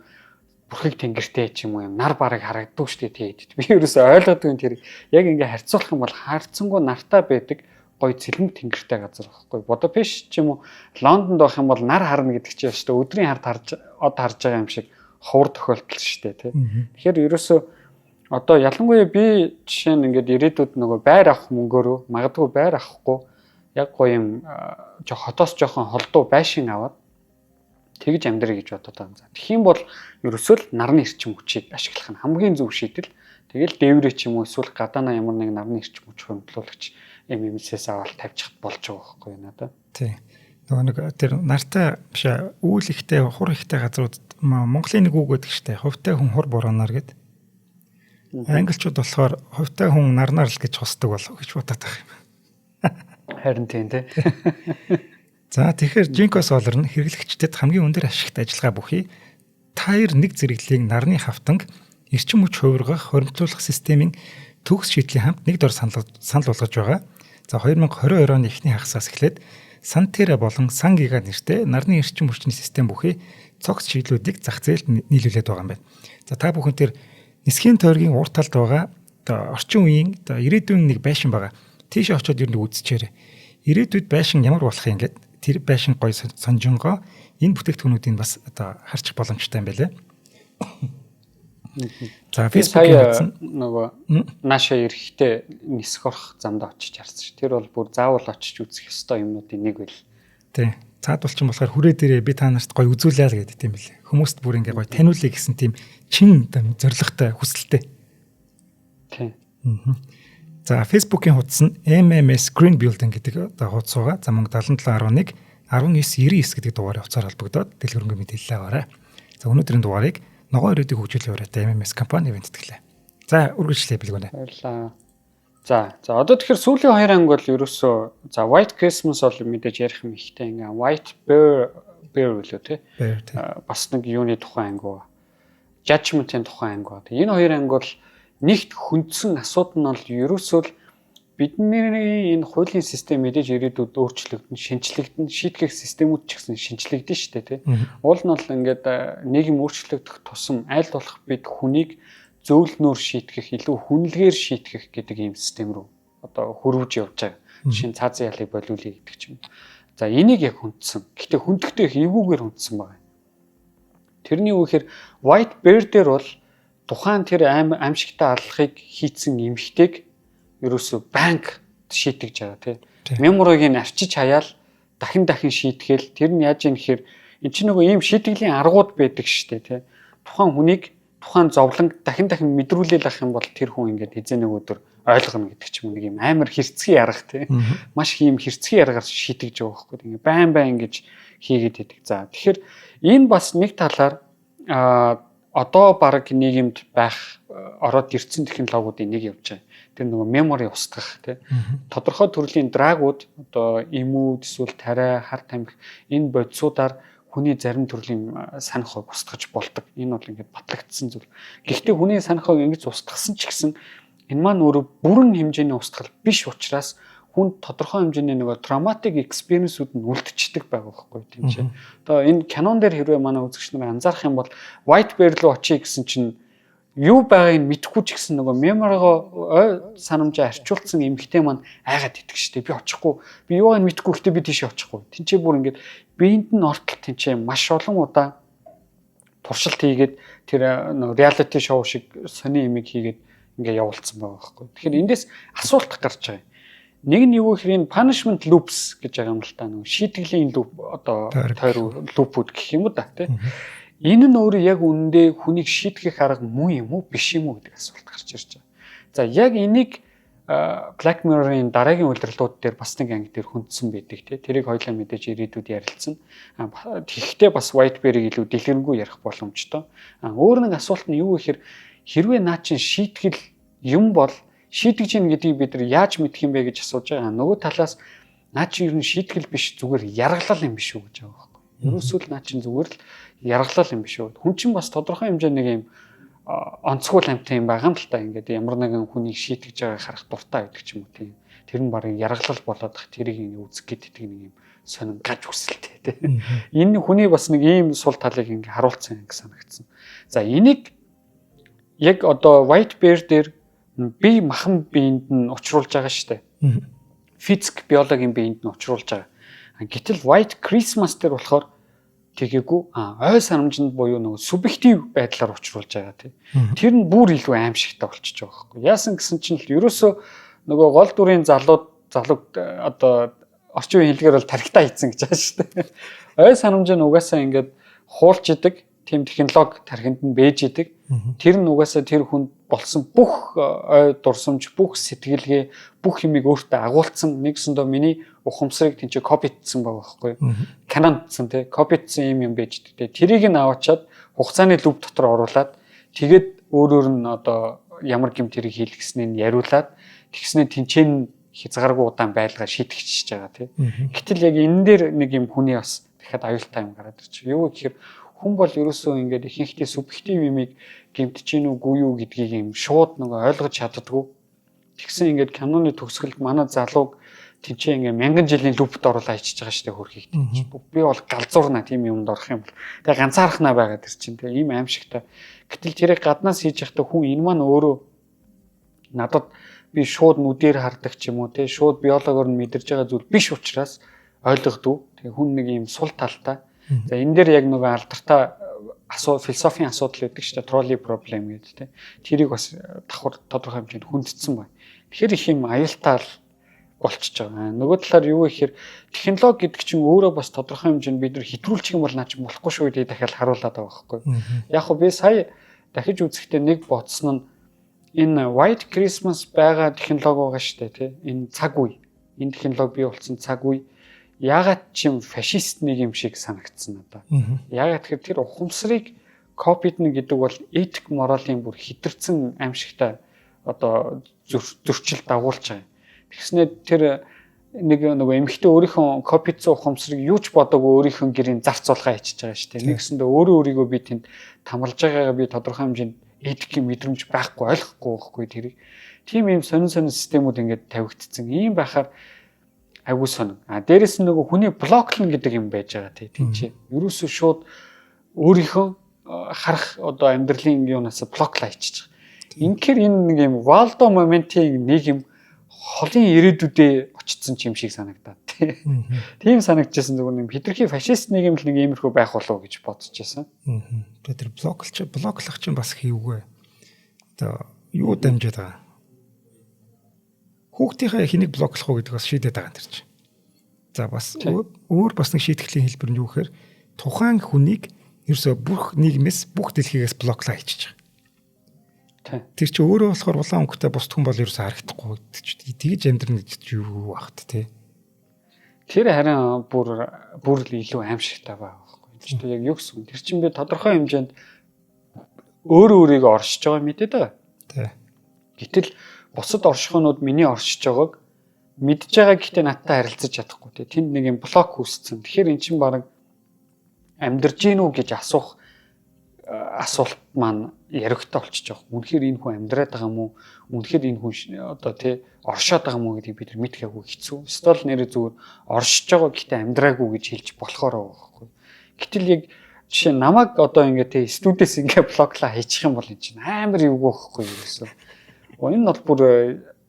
бүрхэг тэнгэртэй ч юм уу, юм нар бараг харагддаг шүү дээ тэгээд. Би ерөөсөй ойлгодгүй тэр яг ингээ харьцуулах юм бол харьцангуй нартай байдаг гоё цэлмэг тэнгэртэй газар байхгүй. Будапешт ч юм уу, Лондонд байх юм бол нар харна гэдэг чинь шүү дээ. Өдрийн хард харж од харж байгаа юм шиг ховор тохиолдол шүү дээ, тий. Тэгэхээр ерөөсөө одоо ялангуяа би жишээ нь ингээд ирээдүйд нөгөө байр авах мөнгөөрөө, магадгүй байр авахгүй, яг гоё юм жоо хотоос жоохон холдуу байшин аваад тэгж амьдрах гэж бодоод байгаа юм. За, тэгэх юм бол ерөөсөө л нарны эрчим хүчийг ашиглах нь хамгийн зөв шийдэл. Тэгэл дээврээ ч юм уу, эсвэл гадаанаа ямар нэг нарны эрчим хүч хуримтлуулагч MMS-ээс аваад тавьчих болж байгаа байхгүй юу надад. Тий. Нөгөө нэг тэр нартай биш, үүл ихтэй, хур ихтэй газрууд, Монголын нэг үг гэдэг штэ. Хувьтай хүн хур бураанаар гэд. Англичууд болохоор хувьтай хүн нарнаар л гэж хосдог болов гэж бодоод байгаа юм. Харин тийм, тий. За, тэгэхээр Jinko Solar нь хэрэглэгчдэд хамгийн өндөр ашигт ажиллагаа бүхий Tier 1 зэрэглэлийн нарны хавтанг эрчим хүч хувиргах, хуримтлуулах системийн төгс шийдлийн хамт нэг дор санал болгож байгаа. За, 2022 оны эхний хагасаас эхлээд Sunterra болон SunGiga нэртэй нарны эрчим хүчний систем бүхий цогц шийдлүүдийг зах зээлд нийлүүлээд байгаа юм байна. За, та бүхэн тэр нисхийн тойргийн урд талд байгаа одоо орчин үеийн одоо ирээдүйн нэг байшин байгаа. Тийшээ очиод ер нь үзчихээрэй. Ирээдүйд байшин ямар болох юм гээд тэр байшин гоё сонжингоо энэ бүтээгдэхүүнүүдийг бас одоо харчих боломжтой юм байлээ. За, Facebook-ийн нөгөө нааша эрэхтэй нисэх орох замд очиж харсан ш. Тэр бол бүр заавал очиж үзэх ёстой юмнуудын нэг байл. Тий. Цаадвал чинь болохоор хүрээ дээрээ би та нарт гоё үзүүлээ л гэдэг юм билээ. Хүмүүст бүр ингээ гоё таниулъя гэсэн тийм чин зоригтой, хүсэлтэй. Тий. За, Facebook-ийн хуудас нь MMS Green Building гэдэг одоо хуудас байгаа. За, мөн 7711 1999 гэдэг дугаарыг утсаар холбогдоод дэлгэрэнгүй мэдээлэл аваарай. За, өнөөдрийн дугаарыг ногоон ирээдүйг хөгжүүлэх уриатай MMS компани бэлтгэлээ. За, үргэлжлэе, Бэлгүүнэ. Баярлалаа. За, одоо тэгэхээр сүүлийн хоёр анги бол ерөөсөө, за, White Christmas бол мэдээж ярих юм ихтэй, ингээ White Bear үлээ, тий. Бас нэг юуны тухай анги ба. Judgment-ийн тухай анги ба. Энэ хоёр анги бол нэгт хүндсэн асуудал нь бол ерөөсөө л бидний энэ хуулийн систем мэдээж ирээдүйд өөрчлөгдөн, шинчлэгдэн, шийтгэх системүүд ч гэсэн шинчлэгдэн шүү дээ, тий. Уул нь бол ингээд нийгэм өөрчлөгдөх тусам аль болох бид хүнийг зөөлнөөр шийтгэх, илүү хүнлэгээр шийтгэх гэдэг ийм систем рүү одоо хөрвж явж байгаа. Жишээ нь цаазын ялыг болиулъя гэдэг ч юм. За, энийг яг хүндсэн. Гэхдээ хүндэхдээ их эвгүүгээр хүндсэн байгаа. Тэрний юу гэхээр White Bear дээр бол тухайн тэр аимшигтай аллахыг хийцэн эмэгтэйг ерөөсөө банк шийтгэж байгаа, тий. Memory-г нь арчиж хаяал дахин дахин шийтгэл тэр нь яаж юм гэхээр эн чинь нөгөө ийм шийтгэлийн аргууд байдаг штэ, тий. Тухайн хүнийг тухайн зовлон дахин дахин мэдрүүлээл ах юм бол тэр хүн ингээд хэзээ нэг өдөр ойлгоно гэдэг ч юм, нэг юм амар хэрцгий арга, тий. Маш их юм хэрцгий аргаар шийтгэж байгаа байхгүй. Ингээ байн байн ингэж хийгээд байдаг. За, тэгэхээр энэ бас нэг талаар одоо баг нийгэмд байх ороод ирсэн технологиудын нэг явж байгаа. Тэр нөгөө memory устгах, тий. Тодорхой төрлийн drug ууд, одоо эмүүд эсвэл тариа, хар тамхи, энэ бодисуудаар хүний зарим төрлийн санах хувийг устгаж болдог. Энэ бол ингээд батлагдсан зүйл. Гэхдээ хүний санах хувийг ингэж устгасан ч гэсэн энэ маань өөрөө бүрэн хэмжээний устгал биш учраас хүн тодорхой хэмжээний нөгөө traumatic experience-үүд нь үлдчихдэг байгаа байхгүй, тийм ч. Одоо энэ кинон дээр хэрвээ манай үзэгч нар анзаарах юм бол White Bear руу очие гэсэн чинь Юу байгааг нь мэдэхгүй ч гэсэн нөгөө memory-го ой санамжаа арчуулсан эмэгтэй маань айгаад идэх штэ. Би очихгүй. Би юугаар нь мэдэхгүй, гэхдээ би тийшээ очихгүй. Тинчээ бүр ингээд биеинд нь ортол тэнцээ маш олон удаа туршилт хийгээд, тэр нөгөө reality show шиг сони имийг хийгээд ингээ явуулсан байгаа байхгүй. Тэгэхээр эндээс асуулт гарч байгаа юм. Нэг нь юу гэхээр энэ punishment loops гэж байгаа юм л та, нөгөө шийтгэлийн loop, одоо тойр loop үүд гэх юм уу да, тий. Энэ нь өөрөө яг үнэндээ хүнийг шийтгэх арга мөн юм уу, биш юм уу гэдэг асуулт гарч ирж байгаа. За, яг энийг Black Mirror-ын дараагийн улирлууд дээр бас нэг анги дээр хөндсөн байдаг, тий. Тэрийг хоёлаа мэдээж ирээдүйд ярилцсан. Тэгэхдээ бас White Bear-ыг илүү дэлгэрэнгүй ярих боломжтой. Өөр нэг асуулт нь юу гэхээр хэрвээ наа чин шийтгэл юм бол шийтгэж гин гэдгийг бид нар яаж мэдэх юм бэ гэж асууж байгаа. Нөгөө талаас наа чин ер нь шийтгэл биш, зүгээр яргалал юм биш үү гэж байгаа байхгүй. Ерөөсөө л наа чин зүгээр л яргалал юм биш үү. Хүн чинь бас тодорхой хэмжээний нэг юм онцгой амьтан юм байгаа юм л та, ингээд ямар нэгэн хүнийг шийтгэж байгааг харах дуртай байдаг ч юм уу, тийм. Тэр нь барыг яргалал болоод ах, тэрийг ингэ үзэх гэдэг нэг юм сонин гаж хүсэлтэй, тийм. Энэ хүний бас нэг ийм сул талыг ингэ харуулсан юм санагдсан. За, энийг яг одоо White Bear дээр бие махан биеинд нь учруулж байгаа шүү дээ. Физик, биологийн биеинд нь учруулж байгаа. Гэтэл White Christmas дээр болохоор тэгээгүй, ой санамжинд буюу нөгөө субъектив байдлаар учруулж байгаа, тий. Тэр нь бүр илүү аимшигтай болчихж байгаа байхгүй. Яасан гэсэн чинь л ерөөсөө нөгөө гол дүрийн залууг одоо орчин үеийн хэлгээр бол тархитаа хийцэн гэж байгаа шүү дээ. Ой санамж нь угаасаа ингээд хуулж идэг тийм технологи тархинд нь бэж идэг. Тэр нь угаасаа тэр хүнд болсон бүх ой дурсамж, бүх сэтгэлгээ, бүх юмыг өөртөө агуулсан. Нэгсэндээ миний ухамсарыг тийч copy тсан байгаа байхгүй. Канонтсан, тий, copy тсан юм юм байж идэг. Тэрийг нь аваачаад хугацааны loop дотор оруулаад, тэгээд өөрөөр нь одоо ямар гэмт хэрэг хийлгэснийг нь яриулаад, тэгснээ тэнцэн хязгааргүй удаан байлгаа шийтгэж байгаа, тий. Гэтэл яг энэ дээр нэг юм хүний бас дахиад аюултай юм гараад ирчих. Юу гэхээр хүн бол ерөөсөө ингээд ихэнхдээ субъектив юмыг гэмтэж гин үгүй юу гэдгийг юм шууд нөгөө ойлгож чаддаггүй. Тэгсэн ингээд киноны төгсгөлд манай залууг тэнцээ ингээ мянган жилийн loop т оруулаа ичиж байгаа шүү дээ, хөрхийг. Би бол галзуурна тийм юмд орох юм бол. Тэгээ ганцаархнаа байгаа тэр чинь, тэгээ ийм аимшигтай. Гэтэл тэрийг гаднаас хийж явахдаа хүн энэ маань өөрөө надад би шууд нүдээр хардаг ч юм уу, те, шууд биологоор нь мэдэрж байгаа зүйл биш учраас ойлгодгүй. Тэгээ хүн нэг ийм сул талтай. За, энэ дээр яг нөгөө алдартай философийн асуудал байдаг шүү дээ. Trolley problem гэдэг, те. Тэрийг бас давхар тодорхой хэмжээнд хүндэтсэн байна. Тэгэхээр их юм аюултай л болчихж байгаа. Нөгөө талаар юу гэхээр технологи гэдэг чинь өөрөө бас тодорхой хэмжээнд бид нар хэтрүүлчих юм бол наа чинь болохгүй шүү гэдгийг дахиад харуулад байгаа байхгүй. Яг хөө би сая дахиж үзэхдээ нэг бодсон нь энэ White Christmas байгаа технологи байгаа шүү дээ, тий. Энэ цаг үе. Энэ технологи бий болсон цаг үе ягаад ч юм фашист нэг юм шиг санагдсан надад. Ягаад тэгэхээр тэр ухамсарыг copy дно гэдэг бол этик моралын бүр хэтэрсэн аимшигтай одоо зөрчил дагуулж байгаа юм. Тэгснээр тэр нэг нөгөө эмэгтэй өөрийнхөө copy дсон ухамсарыг юу ч бодоогүй өөрийнхөө гэрийн зарц зулгаа ичиж байгаа шүү дээ. Нэгсэндээ өөрөө өөрийгөө би тэнд тамалж байгаагаа би тодорхой хэмжээнд этикийн мэдрэмж байхгүй, ойлгохгүй байхгүй тэрийг. Тийм юм сонин сонин системүүд ингээд тавигдсан. Ийм байхаар айгуу сонин. А дээрэс нь нөгөө хүний block лно гэдэг юм байж байгаа, тий, тийм чи. Ерөөсөө шууд өөрийнхөө харах одоо амьдралын юунаас block лаа хийчих. Инхээр энэ нэг юм Waldo моментийн нэг юм холын ирээдүйдээ очсон ч юм шиг санагдаад, тий. Тийм санагдчихсан, зүгээр нэг хитрхи фашист нэг юм л нэг иймэрхүү байх болов уу гэж бодож байсан. Тэгээ тэр block лч block лох чинь бас хийвгүй. Одоо юу дамжаад байгаа. Хүүхдийнхээ хэнийг block лох уу гэдэг бас шийдээд байгаа юм тэр чинь. За, бас өөр бас нэг шийтгэлийн хэлбэр нь юу гэхээр тухайн хүнийг ерөөсө бүх нийгмээс, бүх дэлхийгээс block лаа хийчих. Тэр чи өөрөө болохоор улаан өнгөтэй бусд хүн бол ерөөсө харагдахгүй гэдэг чи тэгж амьдрна гэж юу багт, тий. Тэр харин бүр бүр л илүү аимшигтай байгаа байхгүй. Тэр яг юу гэсэн юм. Тэр чинь би тодорхой хэмжээнд өөрөө өөрийгөө оршиж байгаа мэдээд байгаа. Гэтэл бусад оршихуйнууд миний оршиж байгааг мэдж байгаа, гэхдээ надтай харилцаж чадахгүй, тий. Тэнд нэг юм block үүссэн. Тэгэхээр эн чинь баг амьдарж гин үү гэж асуух асуулт маань яригтай болчихж байгаа. Үнэхээр энэ хүн амьдраад байгаа юм уу? Үнэхээр энэ хүн одоо, тий, оршоод байгаа юм уу гэдгийг бид нар мэдэх айгүй хэцүү. Стол нэрээ зүгээр оршиж байгаа, гэхдээ амьдраагүй гэж хэлж болохоор байгаа байхгүй. Гэтэл яг Жишээ нь намайг одоо ингээ те студиэс ингээ блоклаа хийчих юм бол эн чинь амар эвгүй байхгүй юу гэсэн. Энэ бол бүр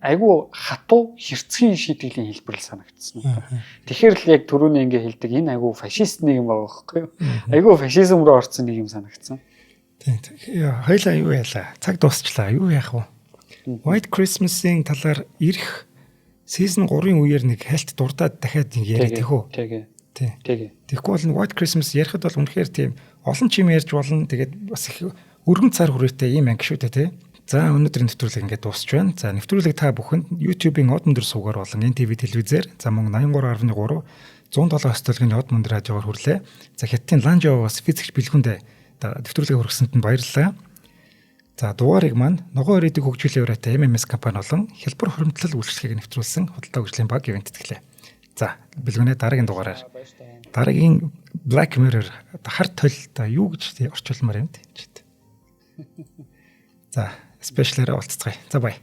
айгүй хатуу хэрцгий шийтгэлийн хэлбэр л санагдсан. Тэгэхээр л яг түрүүний ингээ хэлдэг энэ айгүй фашист нийгэм байгаа байхгүй юу? Айгүй фашизм руу орсон нийгэм санагдсан. Тийм. Хоёлаа юу яалаа? Цаг дуусчлаа. Юу яах вэ? White Christmas-ийн талаар ирэх season 3-ын үеэр нэг хальт дурдаад дахиад нэг яриа Тэгээ. тэхүү. Тэгээ. Тийм. Тэгээ. Тэгэхгүй бол White Christmas ярихад бол үнэхээр тийм олон чим ярьж болно. Тэгээд бас их өргөн цар хүрээтэй ийм анги шүү дээ тий. За өнөөдрийн нэвтрүүлэг ингээд дуусч байна. За нэвтрүүлэг та бүхэнд YouTube-ийн Од өндөр суугаар болон NTV телевизээр за мөн 83.3 107 өстөлгийн Од өндөр радиогоор хүрлээ. За Хятадын Ланжоогоос физикч бэлгүүндээ нэвтрүүлгийг хүргэсэнд нь баярлалаа. За дугаарыг маань ногоон өрөөдөг хөгжүүлэн ураатай MMS компани болон хэлбэр хуримтлал үйлчлэгийг нэвтрүүлсэн худалдаа хөгжлийн баг ивент тэтгэлээ. За бэлгүүнээ дараагийн дугаараар дараагийн Black Mirror одоо хар толь одоо юу гэж тий орчуулмаар юм тий. За спешиалаараа уулзцгаая. За бай.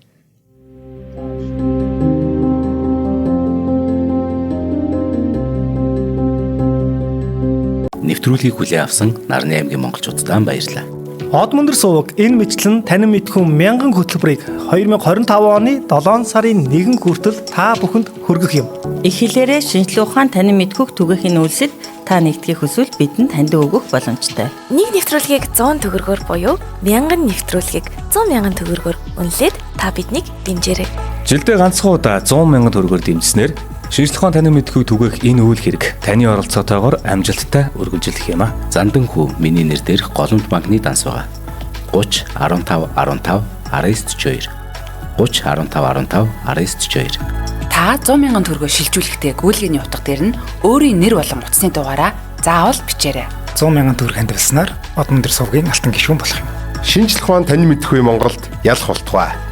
Нэвтрүүлгийг хүлээн авсан Нарны аймгийн монголчуудад баярлалаа. Од мөндөр суваг энэ мэтлэн танин мэдхүн мянган хөтөлбөрийг 2025 оны 7 сарын 1 хүртэл та бүхэнд хүргэх юм. Их хэлээрээ шинжлэх ухаан танин мэдхүйг түгээхийн үйлсэд та нэгдэхийг хүсвэл бидэнд таньд өгөх боломжтой. Нэг нэвтрүүлгийг 100 төгрөгөөр буюу 1000 нэвтрүүлгийг 100 мянган төгрөгөөр үнэлээд та биднийг дэмжээрэй. Жилдээ ганцхан удаа 100 мянган төгрөгөөр дэмжснээр шинжлэх ухаан танин мэдхүйг түгээх энэ үйл хэрэг таны оролцоотойгоор амжилттай үргэлжлэх юм а. Зандан хүү миний нэр дээрх Голомт банкны данс байгаа. 30 15 15 19 42 30 15 15 19 42 Та 100 мянган төгрөгөөр шилжүүлэхдээ гүйлгээний утга дээр нь өөрийн нэр болон утасны дугаараа заавал бичээрэй. 100 мянган төгрөг хандивласнаар Од өндөр сувгийн алтан гишүүн болох юм. Шинжлэх ухаан танин мэдхгүй Монголд ялах болтугай.